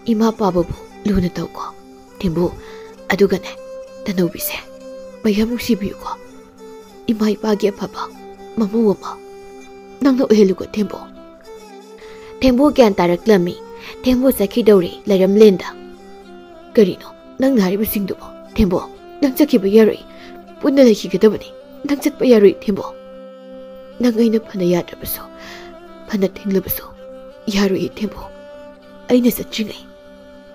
ꯏꯃꯥ ꯄꯥꯕꯕꯨ ꯂꯨꯅ ꯇꯧꯀꯣ ꯊꯦꯝꯕꯨ꯫ ꯑꯗꯨꯒꯅꯦ, ꯇꯅꯧꯕꯤꯁꯦ ꯃꯌꯥꯝ ꯅꯨꯡꯁꯤꯕꯤꯌꯨꯀꯣ꯫ ꯏꯃꯥ ꯏꯄꯥꯒꯤ ꯑꯐꯕ ꯃꯃꯧ ꯑꯃ ꯅꯪꯅ ꯑꯣꯏꯍꯜꯂꯨꯀꯣ ꯊꯦꯝꯕꯨ꯫" ꯊꯦꯝꯕꯨ ꯒ꯭ꯌꯥꯟ ꯇꯥꯔꯛꯂꯝꯃꯤ꯫ ꯊꯦꯝꯕꯨ ꯆꯠꯈꯤꯗꯧꯔꯦ ꯂꯩꯔꯝꯂꯦꯟꯗ꯫ "ꯀꯔꯤꯅꯣ ꯅꯪꯅ ꯍꯥꯏꯔꯤꯕꯁꯤꯡꯗꯨꯕꯣ? ꯊꯦꯝꯕꯣ, ꯅꯪ ꯆꯠꯈꯤꯕ ꯌꯥꯔꯣꯏ꯫ ꯄꯨꯟꯅ ꯂꯩꯈꯤꯒꯗꯕꯅꯤ꯫ ꯅꯪ ꯆꯠꯄ ꯌꯥꯔꯣꯏ ꯊꯦꯝꯕꯣ꯫ ꯅꯪ ꯑꯩꯅ ꯐꯅ ꯌꯥꯗ꯭ꯔꯕꯁꯨ, ꯐꯅ ꯊꯤꯡꯂꯕꯁꯨ ꯌꯥꯔꯣꯏꯌꯦ ꯊꯦꯝꯕꯣ꯫ ꯑꯩꯅ ꯆꯠꯇ꯭ꯔꯤꯉꯩ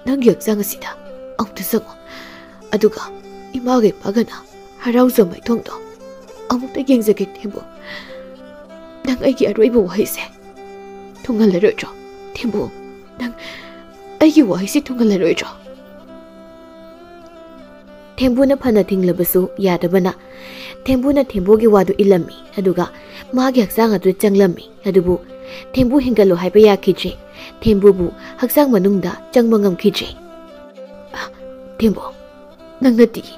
ꯅꯪꯒꯤ ꯍꯛꯆꯥꯡ ꯑꯁꯤꯗ ꯑꯃꯨꯛꯇ ꯆꯪꯉꯣ꯫ ꯑꯗꯨꯒ ꯏꯃꯥꯒ ꯏꯄꯥꯒꯅ ꯍꯔꯥꯎꯖ ꯃꯥꯏꯊꯣꯡꯗꯣ ꯑꯃꯨꯛꯇ ꯌꯦꯡꯖꯒꯦ ꯊꯦꯝꯕꯣ꯫ ꯅꯪ ꯑꯩꯒꯤ ꯑꯔꯣꯏꯕ ꯋꯥꯍꯩꯁꯦ ꯊꯨꯡꯍꯜꯂꯔꯣꯏꯗ꯭ꯔꯣ ꯊꯦꯝꯕꯣ? ꯅꯪ ꯑꯩꯒꯤ ꯋꯥꯍꯩꯁꯦ ꯊꯨꯡꯍꯜꯂꯔꯣꯏꯗ꯭ꯔꯣ?" ꯊꯦꯝꯕꯨꯅ ꯐꯅ ꯊꯤꯡꯂꯕꯁꯨ ꯌꯥꯗꯕꯅ ꯊꯦꯝꯕꯨꯅ ꯊꯦꯝꯕꯨꯒꯤ ꯋꯥꯗꯨ ꯏꯜꯂꯝꯃꯤ꯫ ꯑꯗꯨꯒ ꯃꯥꯒꯤ ꯍꯛꯆꯥꯡ ꯑꯗꯨꯗ ꯆꯪꯂꯝꯃꯤ꯫ ꯑꯗꯨꯕꯨ ꯊꯦꯝꯕꯨ ꯍꯦꯟꯒꯠꯂꯣ ꯍꯥꯏꯕ ꯌꯥꯈꯤꯗ꯭ꯔꯦ꯫ ꯊꯦꯝꯕꯨꯕꯨ ꯍꯛꯆꯥꯡ ꯃꯅꯨꯡꯗ ꯆꯪꯕ ꯉꯝꯈꯤꯗ꯭ꯔꯦ꯫ "ꯑ, ꯊꯦꯝꯕꯨ, ꯅꯪ ꯅꯠꯇꯤꯌꯦ꯫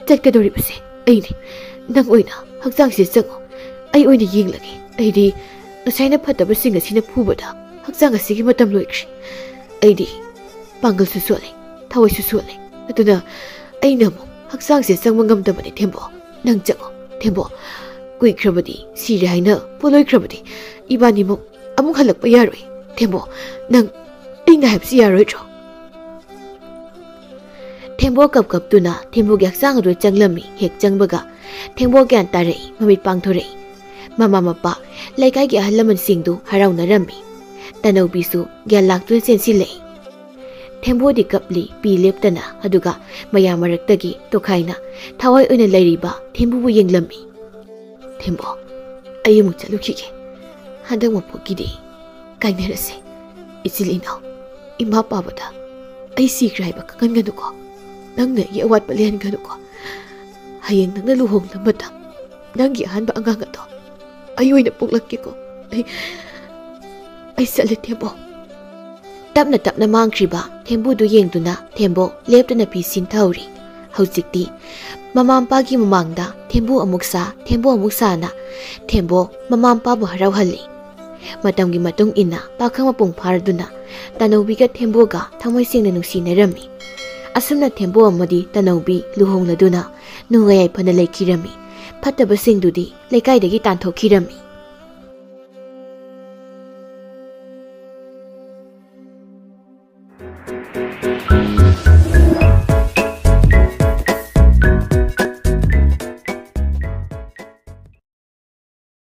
ꯆꯠꯀꯗꯧꯔꯤꯕꯁꯦ ꯑꯩꯅꯦ꯫ ꯅꯪ ꯑꯣꯏꯅ ꯍꯛꯆꯥꯡꯁꯤꯗ ꯆꯪꯉꯣ꯫ ꯑꯩ ꯑꯣꯏꯅ ꯌꯦꯡꯂꯒꯦ꯫ ꯑꯩꯗꯤ ꯉꯁꯥꯏꯅ ꯐꯠꯇꯕꯁꯤꯡ ꯑꯁꯤꯅ ꯐꯨꯕꯗ ꯍꯛꯆꯥꯡ ꯑꯁꯤꯒꯤ ꯃꯇꯝ ꯂꯣꯏꯈ꯭ꯔꯦ꯫ ꯑꯩꯗꯤ ꯄꯥꯡꯒꯜꯁꯨ ꯁꯣꯜꯂꯦ, ꯊꯋꯥꯏꯁꯨ ꯁꯣꯜꯂꯦ꯫ ꯑꯗꯨꯅ ꯑꯩꯅ ꯑꯃꯨꯛ ꯍꯛꯆꯥꯡꯁꯦ ꯆꯪꯕ ꯉꯝꯗꯕꯅꯦ ꯊꯦꯝꯕꯣ꯫ ꯅꯪ ꯆꯪꯉꯣ ꯊꯦꯝꯕꯣ꯫ ꯀꯨꯏꯈ꯭ꯔꯕꯗꯤ, ꯁꯤꯔꯦ ꯍꯥꯏꯅ ꯄꯣꯂꯣꯏꯈ꯭ꯔꯕꯗꯤ ꯏꯕꯥꯅꯤꯃꯨꯛ ꯑꯃꯨꯛ ꯍꯜꯂꯛꯄ ꯌꯥꯔꯣꯏ ꯊꯦꯝꯕꯣ꯫ ꯅꯪ ꯑꯩꯅ ꯍꯥꯏꯕꯁꯤ ꯌꯥꯔꯣꯏꯗ꯭ꯔꯣ?" ꯊꯦꯝꯕꯣ ꯀꯞ ꯀꯞꯇꯨꯅ ꯊꯦꯝꯕꯣꯒꯤ ꯍꯛꯆꯥꯡ ꯑꯗꯨ ꯆꯪꯂꯝꯃꯤ꯫ ꯍꯦꯛ ꯆꯪꯕꯒ ꯊꯦꯝꯕꯣ ꯒ꯭ꯌꯥꯟ ꯇꯥꯔꯛꯏ, ꯃꯃꯤꯠ ꯄꯥꯡꯊꯣꯔꯛꯏ꯫ ꯃꯃꯥ ꯃꯄꯥ, ꯂꯩꯀꯥꯏꯒꯤ ꯑꯍꯜ ꯂꯃꯟꯁꯤꯡꯗꯨ ꯍꯔꯥꯎꯅꯔꯝꯃꯤ꯫ ꯇꯅꯧꯕꯤꯁꯨ ꯒ꯭ꯌꯥꯟ ꯂꯥꯛꯇꯨꯅ ꯆꯦꯟꯁꯤꯜꯂꯛꯏ꯫ ꯊꯦꯝꯕꯣꯗꯤ ꯀꯞꯂꯤ, ꯄꯤ ꯂꯦꯞꯇꯅ, ꯑꯗꯨꯒ ꯃꯌꯥꯝ ꯃꯔꯛꯇꯒꯤ ꯇꯣꯈꯥꯏꯅ ꯊꯋꯥꯏ ꯑꯣꯏꯅ ꯂꯩꯔꯤꯕ ꯊꯦꯝꯕꯨꯕꯨ ꯌꯦꯡꯂꯝꯃꯤ꯫ "ꯊꯦꯝꯕꯣ, ꯑꯩ ꯑꯃꯨꯛ ꯆꯠꯂꯨꯈꯤꯒꯦ꯫ ꯍꯟꯗꯛ ꯃꯄꯣꯛꯀꯤꯗꯤ ꯀꯥꯏꯅꯔꯁꯦ꯫ ꯏꯆꯤꯜ ꯏꯅꯥꯎ, ꯏꯃꯥ ꯄꯥꯕꯗ ꯑꯩ ꯁꯤꯈ꯭ꯔꯦ ꯍꯥꯏꯕ ꯈꯪꯍꯟꯒꯅꯨꯀꯣ꯫ ꯅꯪꯅ ꯑꯩꯒꯤ ꯑꯋꯥꯠꯄ ꯂꯩꯍꯟꯒꯅꯨꯀꯣ꯫ ꯍꯌꯦꯡ ꯅꯪꯅ ꯂꯨꯍꯣꯡꯂ ꯃꯇꯝ ꯅꯪꯒꯤ ꯑꯍꯥꯟꯕ ꯑꯉꯥꯡ ꯑꯗꯣ ꯑꯩ ꯑꯣꯏꯅ ꯄꯣꯛꯂꯛꯀꯦꯀꯣ꯫ ꯑꯩ ꯑꯩ ꯆꯠꯂꯦ, ꯊꯦꯝꯕꯣ꯫ ꯇꯞꯅ ꯇꯞꯅ ꯃꯥꯡꯈ꯭ꯔꯤꯕ ꯊꯦꯝꯕꯨꯗꯨ ꯌꯦꯡꯗꯨꯅ ꯊꯦꯝꯕꯣ ꯂꯦꯞꯇꯅ ꯐꯤ ꯁꯤꯟꯊꯍꯧꯔꯤ꯫ ꯍꯧꯖꯤꯛꯇꯤ ꯃꯃꯥ ꯃꯄꯥꯒꯤ ꯃꯃꯥꯡꯗ ꯊꯦꯝꯕꯨ ꯑꯃꯨꯛ ꯁꯥ, ꯊꯦꯝꯕꯨ ꯑꯃꯨꯛ ꯁꯥꯅ ꯊꯦꯝꯕꯣ ꯃꯃꯥ ꯃꯄꯥꯕꯨ ꯍꯔꯥꯎꯍꯜꯂꯤ꯫ ꯃꯇꯝꯒꯤ ꯃꯇꯨꯡ ꯏꯟꯅ ꯄꯥꯈꯪ ꯃꯄꯨꯡ ꯐꯥꯔꯗꯨꯅ ꯇꯅꯧꯕꯤꯒ ꯊꯦꯝꯕꯣꯒ ꯊꯃꯣꯏ ꯁꯦꯡꯅ ꯅꯨꯡꯁꯤꯅꯔꯝꯃꯤ꯫ ꯑꯁꯨꯝꯅ ꯊꯦꯝꯕꯣ ꯑꯃꯗꯤ ꯇꯅꯧꯕꯤ ꯂꯨꯍꯣꯡꯂꯗꯨꯅ ꯅꯨꯡꯉꯥꯏ ꯌꯥꯏꯐꯅ ꯂꯩꯈꯤꯔꯝꯃꯤ꯫ ꯐꯠꯇꯕꯁꯤꯡꯗꯨꯗꯤ ꯂꯩꯀꯥꯏꯗꯒꯤ ꯇꯥꯟꯊꯣꯛꯈꯤꯔꯝꯃꯤ꯫